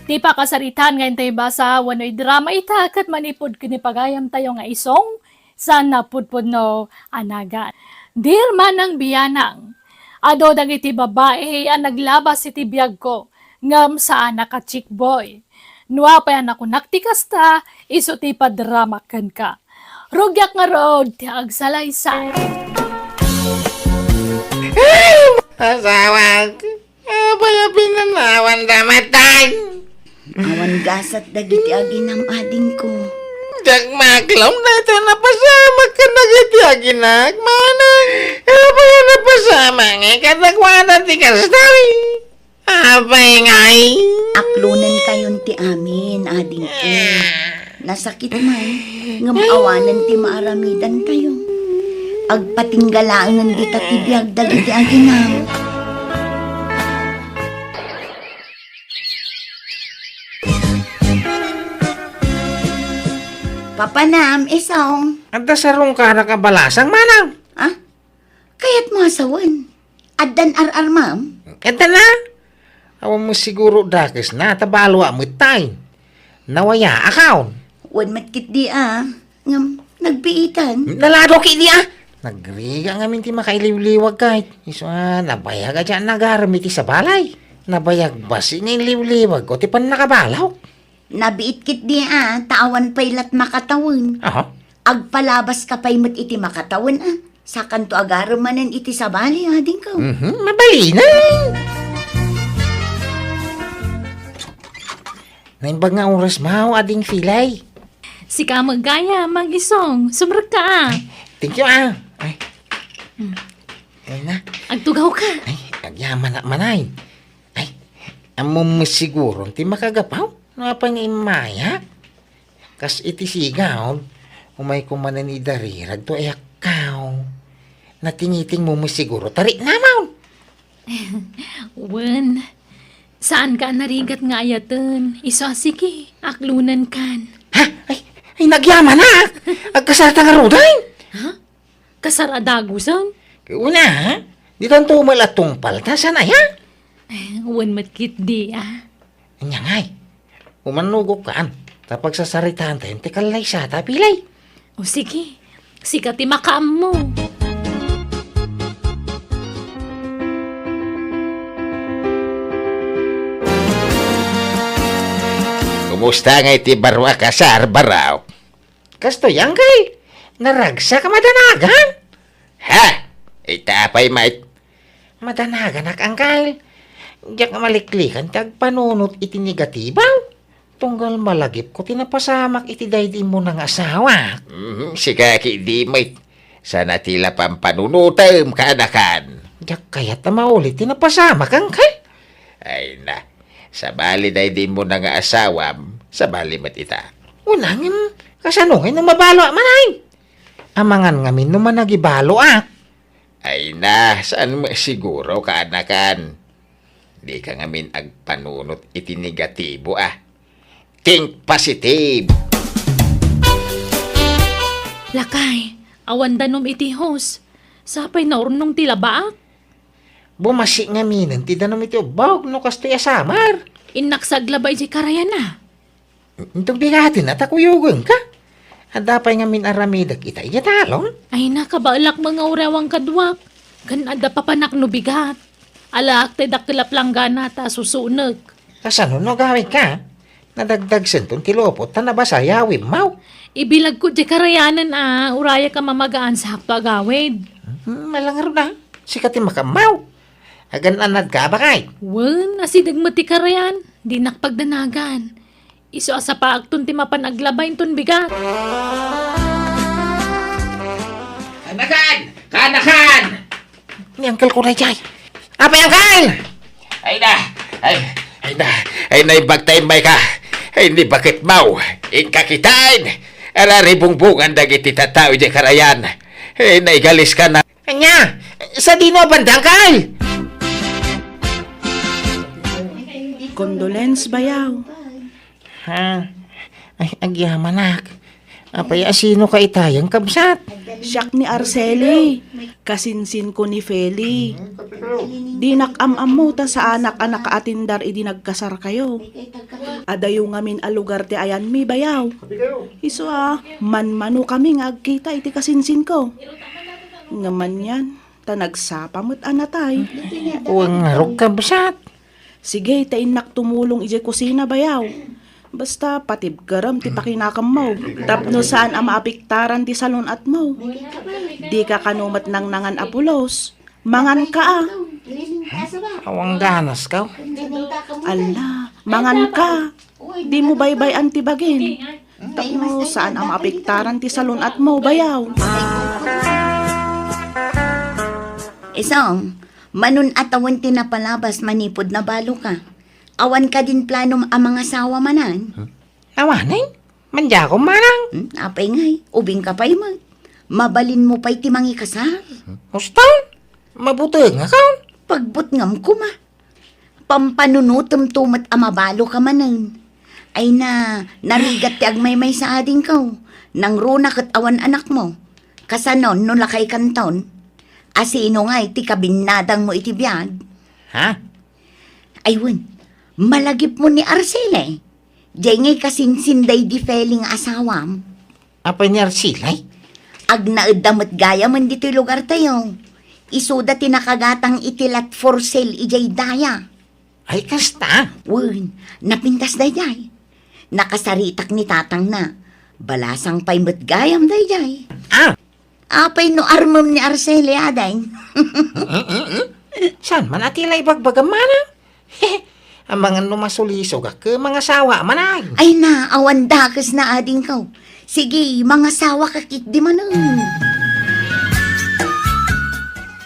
Ti pakasaritaan nga intay basa wenno idrama ita ket manipud ken ni pagayamtayo nga isong, saan a pudpudno a nagan. Dear Manang Bianang, adu dagiti babai a naglabas iti biagko, ngem saan a ka-chick boy. No apay a nakunak ti kasta, isu ti ipadramak kenka. Rugiak ngarud ti agsalaysay. Asawak, apay a pinanawanda met tay? Awan gasat dagiti aginam, adingko. Diak maklom dayta napasamak kadagiti aginak, manang. Apay a napasamak nga kadakuada ti kasta? Apay ngay? Aklonentayon ti amin, adingko. Nasakit man, ngem awanen ti maaramidantayo. Agpatingga laengen dita ti biag dagiti aginam. Papanam, isong. Adda sarungkanak a balasang, manang. Ah? Kayatmo a sawen? Addan ar-armam? Adda na. Awan mo siguro dakesna, ta balo a met tay. Nawaya a kaon. Wen met ketdi a, ngem nagbiitan. Nalado ketdi a. Nagrigat ngamin ti makailiwliwag kay. Isu a, nabayag a diak nagarem iti sabali. Nabayag bassit nga iliwliwagko ti pannakabalok. Nabiit ketdi a, ta awan pay lat makatawen. Aha. Agpalabaska pay met iti makatawen a. Sakanto agarem manen iti sabali, adingko. Mhm, mabalinen. Naimbag nga oras mo, ading Filay. Sika met gayam, Mang Isong. Sumrekka a. Thank you, ah. Ay. Hmm. Ay na. Agtugawka. Ay, agyamanak manen. Ay, ammom siguro ti makagapu no apay nga immayak. Kas iti sigaw, umayko manen idarirag to ayakkaw. Natingitingmo met siguro, ta riknamon. Wen, saanka a narigat nga ayaten. Isu a sige, aklonenkan. Ha? Ay, ay, nagyamanak! Agkasarta ngaruden! Ha? Kasar a dagusen? Una, ha? Ditanto met la tungpal, ta saan aya? Eh, wen met ketdi, ah. Ania ngay? Umannogokkan, ta pagsasaritaentayon ti kallaysata, Filay. O sige, sika ti makaammo. Kumusta ngay ti baro a kasar, baro? Kastoy, angkel. Naragsak a madanagan. Ha? Ita pay met. Madanaganak, angkel. Diak maliklikan ti agpanunot iti negatibo. Tunggal malagipko ti napasamak iti daydi immuna nga asawa. Mhm, sika ketdi met. Saan a ti la pampanunotem, kaanakan. Diak kayat a mauli ti napasamak, angkel. Ay na, sabali daydi immuna nga asawam, sabali met ita. Una ngem, kasano ngay no mabaloak manen? Amangan ngamin no managibaloak. Ay na, saan met siguro, kaanakan? Dika ngamin agpanunot iti negatibo, ah. Think positive! Lakay, awan danom iti hose. Sapay naurnong ti labaak. Bumassit ngaminen ti danom iti ubbog no kastoy a summer. Innak sa aglaba idiay karayan a. Inton bigaten a ta kuyogenka. Adda pay ngamin aramidek ita idiay talon. Ay, nakabaelak met nga uray awan kaduak. Ken adda papanak no bigat. Alaak ti dakkel a planggana ta susunek. Kasano no agawidka? Nadagdagsenton ti lupot ta nabasa yawimmaw. Ibilagko diay karayanen a, urayak a mamagaan sa hakto agawid. Hmm, malangarod a. Sika ti makaammo. Agan-anadka a bakay? Wen, asideg met ti karayan. Dinak pagdanagan. Isu a sapaakton ti mapan aglaba inton bigat. Kaanakan! Kaanakan! Ni Uncle ko na jay. Apay, Uncle! Ay na! Ay, ay na! Ay na, imbag ta immayka! Ay ni baketmaw! Inka kitain! Araribungbungan dagiti tattao idiay karayan! Ay na, igaliska na! Ania? Sadino a banda, Uncle? Condolence, bayaw. Ha? Ay, agyamanak. Apay, asino ka itayen, kabsat? Siak ni Arceli. Kasinsinko ni Feli. Dinak am-ammo ta saanak a nakaatindar idi nagkasarkayo. Adayo ngamin a lugar ti ayanmi, bayaw. Isu a, manmanokami nga agkita iti kasinsinko. Ngem anian, ta nagsapa met a natay. Wen ngarud, kabsat. Sige, ta innak tumulong idiay kusina, bayaw. Basta, patibkerem ti pakinakemmo. Tapno saan a maapektaran ti salun-atmo. Dika kano met nangnangan a pulos. Manganka a. Awan ganaska. Ala, manganka. Dimo baybay-an ti bagim. Tapno saan a maapektaran ti salun-atmo, bayaw. Isong, manon a tawen ti napalabas manipud nabaloka. Awan kadin planom a mangasawa manen? Awanen? Mandiakon manang? Hmm, apay ngay, ubingka pay met. Mabalinmo pay ti mangikasar. Uston? Mabutengakon? Pagbutngamko, ma. Pampanunotemto met a mabaloka manen. Ay na, narigat ti agmaymaysa adingko. Nangruna ket awan anakmo. Kasanon no lakaykanton? Asino ngay ti kabinnadangmo iti biag? Ha? Ay wen, malagipmo ni Arcele. Jay ngay kasinsin daydi Feli nga asawam. Apay ni Arcele? Agnaedda met gayamen ditoy lugartayo. Isuda ti nakagatang iti lot for sale idiay daya. Ay, kasta? Wen, napintas daydiay. Nakasaritak ni tatangna. Balasang pay met gayam daydiay. Ah! Apay no armem ni Arcele, ading? Saan man a ti la ibagbagam, manang? Amangan no masulisogak ket mangasawa, manang. Ay na, awan dakes na, adingko. Sige, mangasawaka ketdi manen.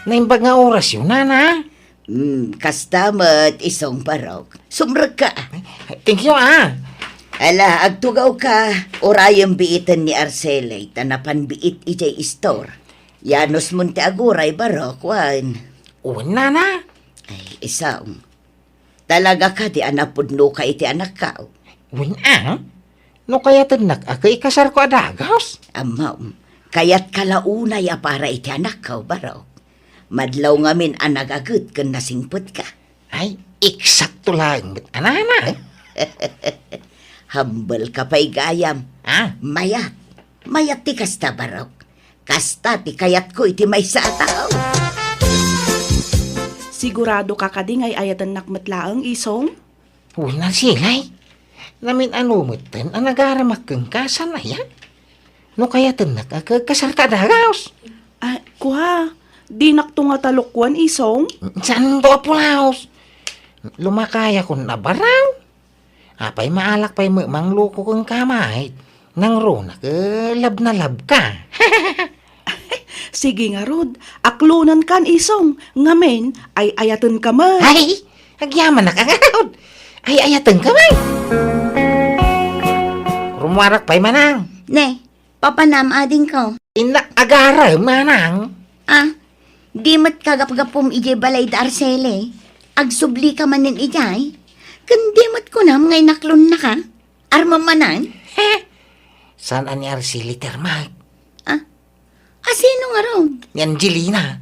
Naimbag nga orasyo, nana. Hmm, kasta met, isong Barok. Sumrekka. Thank you, ah. Ala, agtugawka. Urayem biiten ni Arcele, ta napan biit idiay istor. Yanos mon ti aguray, Barok, wen. Wen, nana. Ay, isong. Talaga kadi a napudnoka iti anakko? Wen, ah. No kayatennak a ket ikasarko a dagus? Ammom, kayatka la unay a para iti anakko, Barok. Madlaw ngamin a nagaget ken nasingpetka. Ay, eksakto laeng met a nana. Humble ka pay gayam. Ah? Mayat. Mayat ti kasta, Barok. Kasta ti kayatko iti maysa a tao. Sigurado ka kadi nga ay-ayatennak met laeng, isong? Wen, Arcele. Namin-ano metten a nagaramak kenka, saan aya? No kayatennak a ket kasarka a dagus. Ah, kua, dinakto nga talukwan, isong? Saanto a pulaos? Lumakayakon a baraw. Apay, maalak pay met mangluko kenka, met. Nangruna ket love na love ka. Sige ngarud, aklonenkan, isong, ngamin, ay-ayatenka met. Ay, agyamanak a ngarud. Ay-ayatenka met. Rummuarak pay, manang. Ne, papanam, adingko. Innak agarem, manang. Ah, di met kagapgapum idiay balay da Arcele. Agsublika manen idiay. Ken di met kunam nga inaklonnaka. Armam manen? He! Saan a ni Arcele ti armak? Ah? Asino ngarud? Ni Angelina.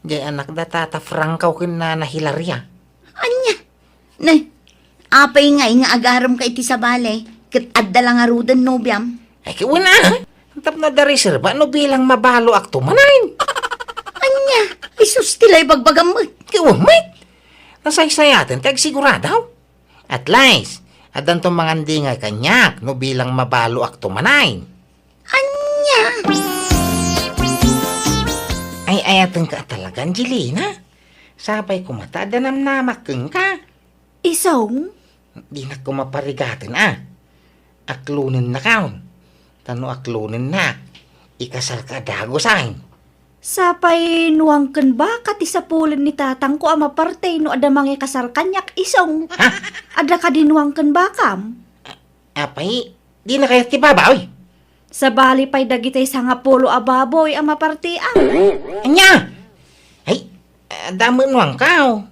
Jay anak da Tata Franco ken Nana Hilaria. Ania? Ne, apay ngay nga agaremka iti sabali, ket adda la ngaruden nobiam? Ay, ket wen a, tapno adda reserba no bilang mabaluakto manen. Ania? Isus ti la ibagbagam met. Ket wen met. Nasaysayaten ti agsigurado. At least, addanto mangandingay kaniak no bilang mabaluakto manen. Ania? Ay-ayatenka talaga, Angelina. Sapay koma ta adda namnamak kenka. Isong? Dinak koma parigaten a. Aklonennakon. Ta no aklonennak, ikasarka a dagus, ay. Sapay nuang ken baka ti sapulen ni tatangko a maparte no adda mangikasar kaniak, isong. Ha? Adda kadi nuang ken bakam? Apay, dina kayat ti baboy? Sabali pay dagiti sangapulo a baboy a mapartiam. Ania? Ay, adda met nuangko.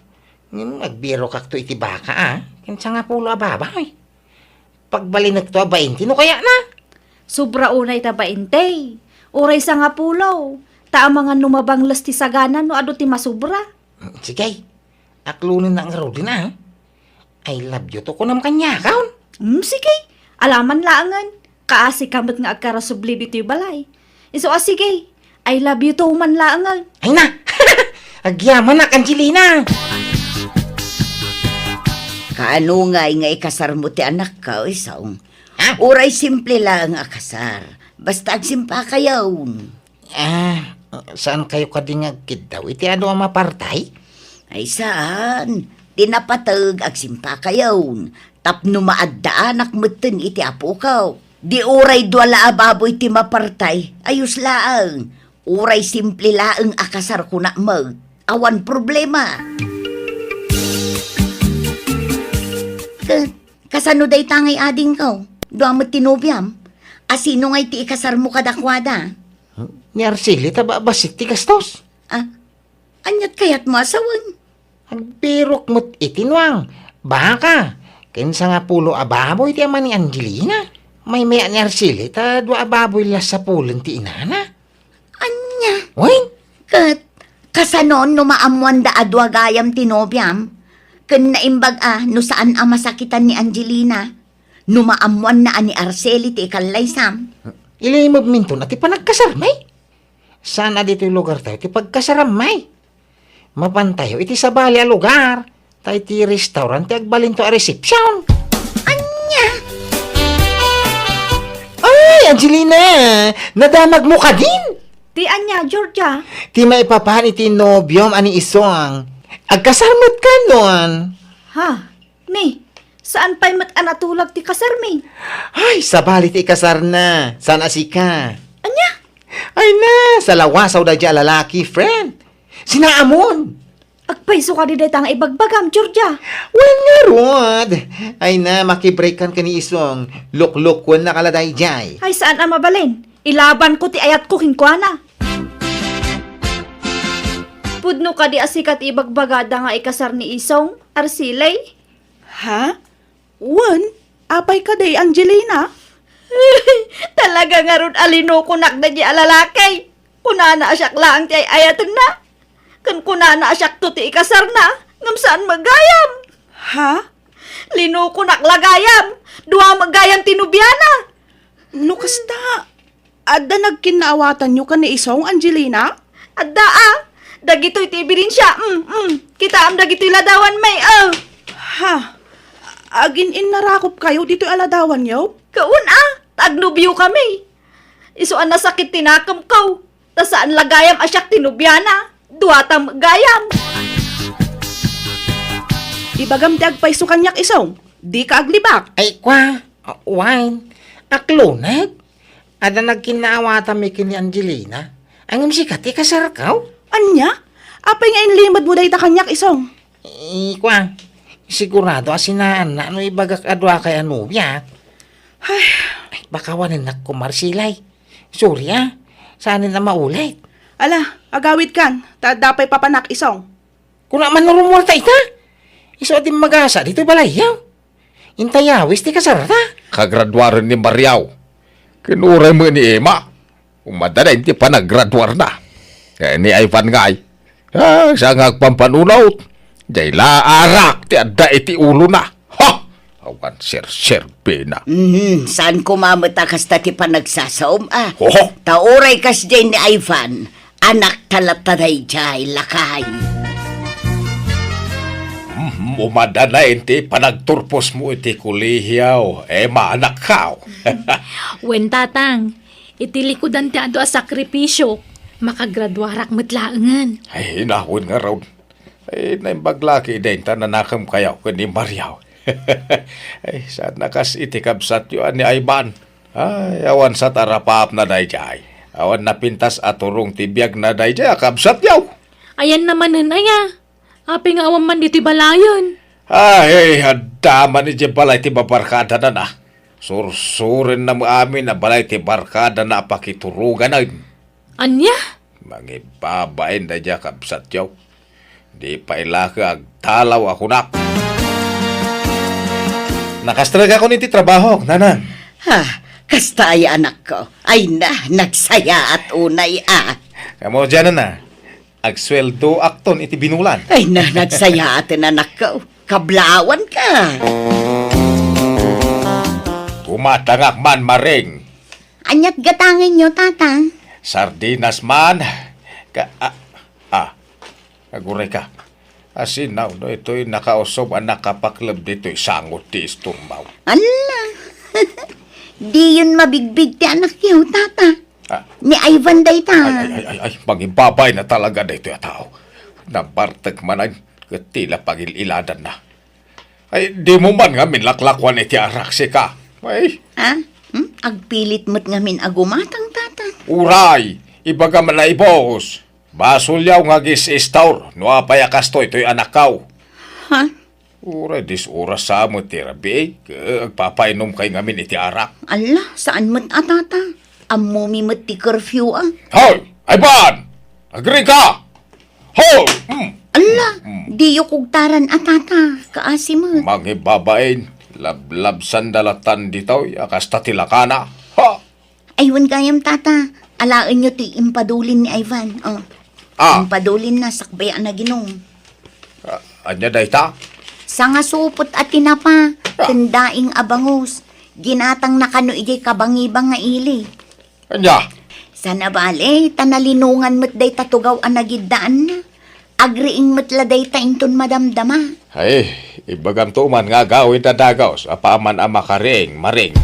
Ngem agbirokakto iti baka, a, ken sangapulo a baboy. Pagbalinekto a bainte no kayatna. Sobra unay ta bainte. Uray sangapulo. Ta amangan no mabangles ti sagana no adu ti masobra. Sige. Aklonennak ngaruden a. I love you to, kunam kaniakon. Hmm, sige. Alaman laengen. Kaasika met nga agkarasubli ditoy balay. Isu a sige. I love you to man laengen. Ay na! Agyamanak, Angelina! Kaano ngay nga ikasarmo ti anakko, isong? Ha? Uray simple laeng a kasar. Basta agsimpakayon. Ah, saankayo kadi nga agkiddaw iti adu a mapartay? Ay, saan. Ti napateg, agsimpakayon. Tapno maaddaanak metten iti apoko. Di uray dua la a baboy ti mapartay, ayos laeng. Uray simple laeng a kasar, kunak met. Awan problema. Ka-, kasano dayta ngay, adingko? Dua met ti nobiam. Asino ngay ti ikasarmo kadakuada? Ni Arceli ta ba-, bassit ti gastos. Ah, aniat kayatmo a sawen? Agbirok met iti nuang, baka, ken sangapulo a baboy ti ama ni Angelina. Maymayat ni Arceli ta dua a baboy la sapulen ti inana. Ania? Wen? Ket, kasano no maammoanda a dua gayam ti nobiam? Ken naimbag a no saan a masakitan ni Angelina, no maammoanna a ni Arceli ti ikallaysam. Ilimedminto na ti panagkasarmi? Saan a ditoy lugartayo ti pagkasarammi? Mapantayo iti sabali a lugar, ta iti restaurant ti agbalinto a resepsiyon. Ania? Ay, Angelina! Nadamagmo kadin? Ti ania, Georgia? Ti maipapan iti nobiom a ni Isong. Agkasar met kanon. Ha? Ni, saan pay met a natulag ti kasarmi? Ay, sabali ti ikasarna. Saan a sika? Ania? Ay na, salawasaw daydiay a lalaki, friend. Sinaamon. Agpayso kadi dayta nga ibagbagam, Georgia. Wen ngarud. Ay na, makibreakan ken ni Isong. Luklukuen na kala daydiay. Ay, saan a mabalin? Ilabanko ti ayatko kenkuana. Pudno kadi a sika ti ibagbagada nga ikasar ni Isong, Arceli? Ha? Wen, apay kadi, Angelina? Talaga ngarud a linukonak daydiay a lalaki. Kunana a siak laeng ti ay-ayatenna. Ken kunana a siakto ti ikasarna, ngem saan met gayam. Ha? Linukonak la gayam. Dua met gayam ti nobiana. No kasta, adda nagkinnaawatanyo ken ni Isong, Angelina? Adda a. Dagitoy ti ebidensia. Mm, mm. Kitaem dagitoy ladawanmi, a. Ha? Agin-innarakopkayo ditoy a ladawanyo? Kaun a, ta agnobiokami. Isu a nasakit ti nakemko. Ta saan la gayam a siak ti nobiana. Duata met gayam. Ibagam ti agpayso kaniak, Isong. Dika aglibak. Ay, kua, wen, akloneg. Adda nagkinnaawatanmi ken ni Angelina. Ngem sika ti kasarko? Ania? Apay nga inlimedmo dayta kaniak, Isong? Ay, kua, sigurado a sinaanna no ibagak a duakay a nobia. Ay. Ay, pakawanennak koma, Arceli. Sorry, a. Saanen a maulit. Ala, agawidkan, ta adda pay papanak, Isong. Kuna man no rummuarta ita? Isu a dimmagasa ditoy balayyo. Inta yawis ti kasarta. Kagraduaren ni Mariaw. Ken uray met ni Emma. Umadda dayta ti panagraduarna. Eh, ni Ivan ngay. Ah, saan nga agpampanunot? Jay la arak ti adda iti ulona. Ha! Awan serserbina. Mhm, saan koma met a kasta ti panagsasaom, a? Oho. Ta uray kasdiay ni Ivan, anakta latta daydiay, lakay. Mhm, umadda na iti panagturposmo iti kolehio, Emma, anakko. Wen, Tatang, iti likudan ti adu a sakripisio, makagraduarak met laengen. Ay, nawen ngarud. Ay, naimbag la ketdi ta nanakemkayo ken ni Mariaw. Ay, saan a kas iti kabsatyo a ni Ivan. Ay, awan sa tarapapna daydiay. Awan napintas a turong ti biagna daydiay a kabsatyo. Ayanna manen aya? Apay nga awan man ditoy balayen? Ay, adda man idiay balay ti babarkadana. Sursurenna met amin a balay ti barkadana a pakituronganen. Ania? Mangibabain daydiay a kabsatyo. Di pay la ket agdalaw a kunak. Nakastrek ako iti trabahok, nanang. Ha, kasta aya, anakko? Ay na, nagsayaat unay a. Kamo diay, nana? Agsueldoakton iti binulan. Ay na, nagsayaaten, anakko. Kablawanka. Gumatangak man, Maring. Aniat gatangenyo, Tata? Sardinas man. Ka, ah, ah, agurayka. Asinaw no itoy nakausog a nakapakleb ditoy sango ti istorbaw. Ala! Diyon mabigbig ti anakyo, Tata. Ah. Ni Ivan dayta. Ay, ay, ay, ay, ay, mangibabain a talaga daytoy a tao. Nabartek manen ket ti la pangil-iladanna. Ay, dimo man ngamin laklakuan iti arak, sika. Ay. Ha? Hmm? Agpilit met ngamin a gumatang, Tata. Uray, ibagam a naibus. Basolyo nga agis-istor no apay a kastoy toy anakko. Ha? Uray dis oras sa met ti rabii, ket agpapainomkay ngamin iti arak. Ala, saan met a, Tata? Ammomi met ti curfew a. Hoy! Ivan! Agrika! Hoy! Mm. Ala, mm, diyo kugtaran a, Tata. Kaasi met. Mangibabain, lablabsanda latan ditoy a kasta ti lakana. Ha! Ay, wen gayam, Tata. Alaenyo ti impadulin ni Ivan. Oh. Ah. Impadulin na, sakbay a naginom. Ah, ania dayta? Sangasupot a tinapa, ken daing a bangus. Ginatangna kano idiay kabangibang nga ili. Ania? Saan a bale, ta nalinongan met dayta tugaw a nagiddaanna. Agriing met la dayta inton madamdama. Ay, ibagamto man nga agawid a dagus, apaman a makariing, maring.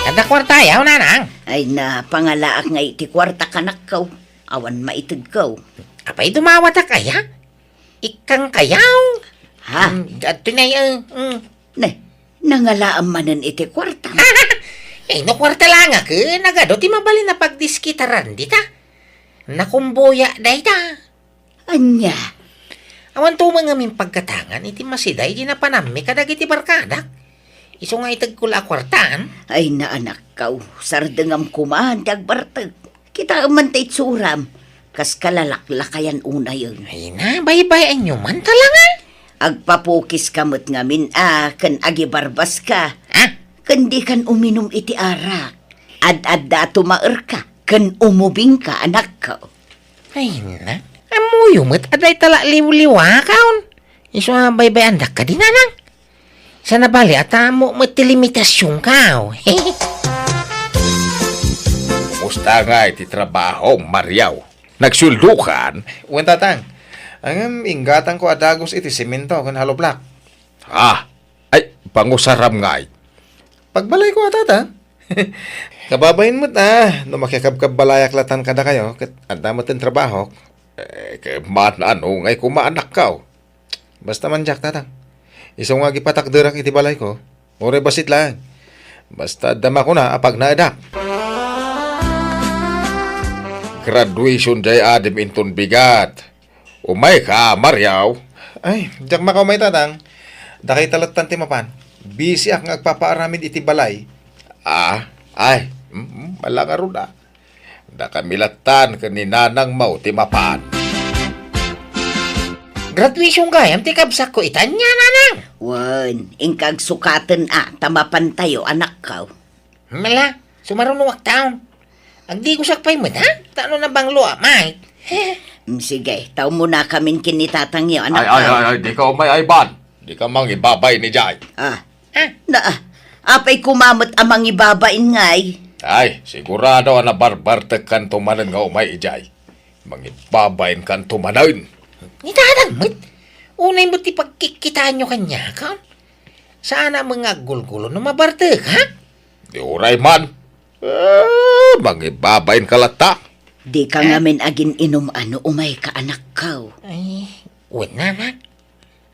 Adda kuarta, ayaw, nanang? Ay, napangalaak nga iti kuarta, kanakko. Awan maitegko. Apay dumawatak, aya? Ikkan kayaw? Ha? Mm, adtoy nay, eh, mm. Ne, nangalaam manen iti kuarta. Eh, no kuarta la nga, ke, nagadu ti mabalin a pagdiskitaran dita. Nakumboya dayta. Ania? Awan tumo ngamin pagkatangan iti masida idi napanammi kadagiti barkadak. Isu nga itegko la a kuartaan. Ay, naanakkaw, sardengam koma ti agbartek. Kitaem man ta itsuram, kas kalalaklakayan unayen. Ay na, baybay-anyo man talaga. Agpapukiska met ngamin a ken agibarbaska. Ha? Ken dikan uminum iti arak. Ad-adda a tumaerka ken umubingka, anakko. Ay na, ammoyo met a dayta la liwliwakaon. Isu a baybay-andak kadi, nanang? Saan a bale a tammo met ti limitasionkaw. Kumusta ngay ti trabaho, Mariaw? Nagsueldokan? Wen, tatang. Ngem inggatangko a dagus iti semento ken hollow block. Ah, ay, pangusaram ngay. Pagbalayko a, tatang. Kababain met a, no makikabkabbalayak latan kadakayo, ket adda met ti trabahok. Eh, ket man-ano ngay koma, anakko? Basta man diak, tatang. Isu nga agipatakderak iti balayko. Uray bassit laeng. Basta adda makuna a pagnaedak. Graduation diay adim inton bigat. Umayka, Mariaw. Ay, diak makaumay, tatang. Dakayta lattan ti mapan. Busyak nga agpapaaramid iti balay. Ah, ay, mm, mm, ala ngarud a. Dakami lattan ken ni nanangmo ti mapan. Graduation gayam ti kabsatko ita, ania, nanang? Wen, inka agsukaten a, ta mapantayo, anakko. Mala, sumarunoak taon. Agdigosak pay met, ha? Ta no nabanglo a, Mike. Mm, sige, ta umunakamin ken ni tatangyo, anakko. Ay, ay, ay, ay, dika umay, Ivan. Dika mangibabain idiay. Ah. Ah. Na, apay koma met a mangibabain ngay? Ay, sigurado a nabarbartekkanto manen nga umay idiay. Mangibabainkanto manen. Ni tatang met? Unay met ti pagkikkitaanyo kaniak, ha? Saan a met nga aggulgulo no mabartek, ha? Di uray man. Eh, mangibabainka latta. Dika ngamin agin-inum a no umayka, anakko. Ay, wen, anak.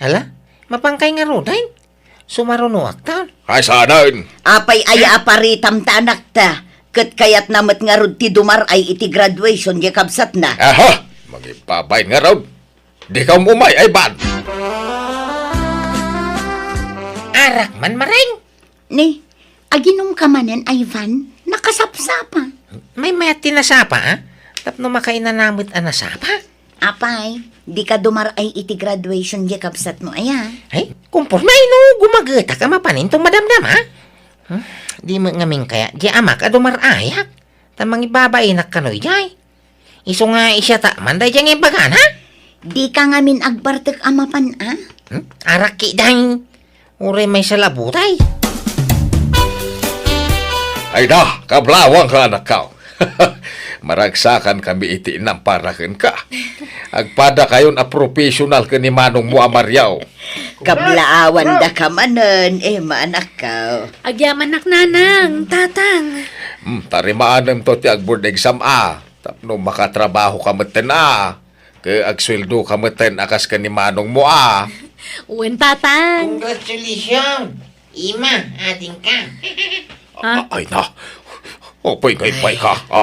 Ala, mapankay ngaruden? Sumarunoak ta. Ay, saanen? Apay aya a paritam ta, anakta? Ket kayatna met ngarud ti dumar-ay iti graduation ti kabsatna. Aha! Mangibabain ngarud. Dika umay, Ivan. Arak man, maring. Ni, aginumka manen, Ivan? Nakasapsapa. Maymayat ti nasapa, a? Tapno makainana met a nasapa. Apay, dika dumar-ay iti graduation ti kabsatmo, aya? Ay, kumporme no gumagetak a mapanen ti madamdama. Hmm? Di met ngamin kayat ti amak a dumar-ayak. Ta mangibabainak kano idiay. Isu nga isiatak man daydiay nga imbagana? Dika ngamin agbartek a mapan, a? Hmm? Arak ketdin. Uray maysa la butay. Ay da, kablaawanka, anakko. Maragsakankami iti inampara kenka. Agpadakayon a professional ken ni manongmo a Mariaw. Kablaawandaka manen, Emma, anakko. Agyamanak, nanang, tatang. Hmm, tarimaanemto ti agboard exam a. Tapno makatrabahoka metten a. Ket agsueldoka metten a kas ken ni manongmo a. Wen, tatang. Congratulations, Emma, adingka. Ah? A-, ay na. Apay nga impaayka? Ah,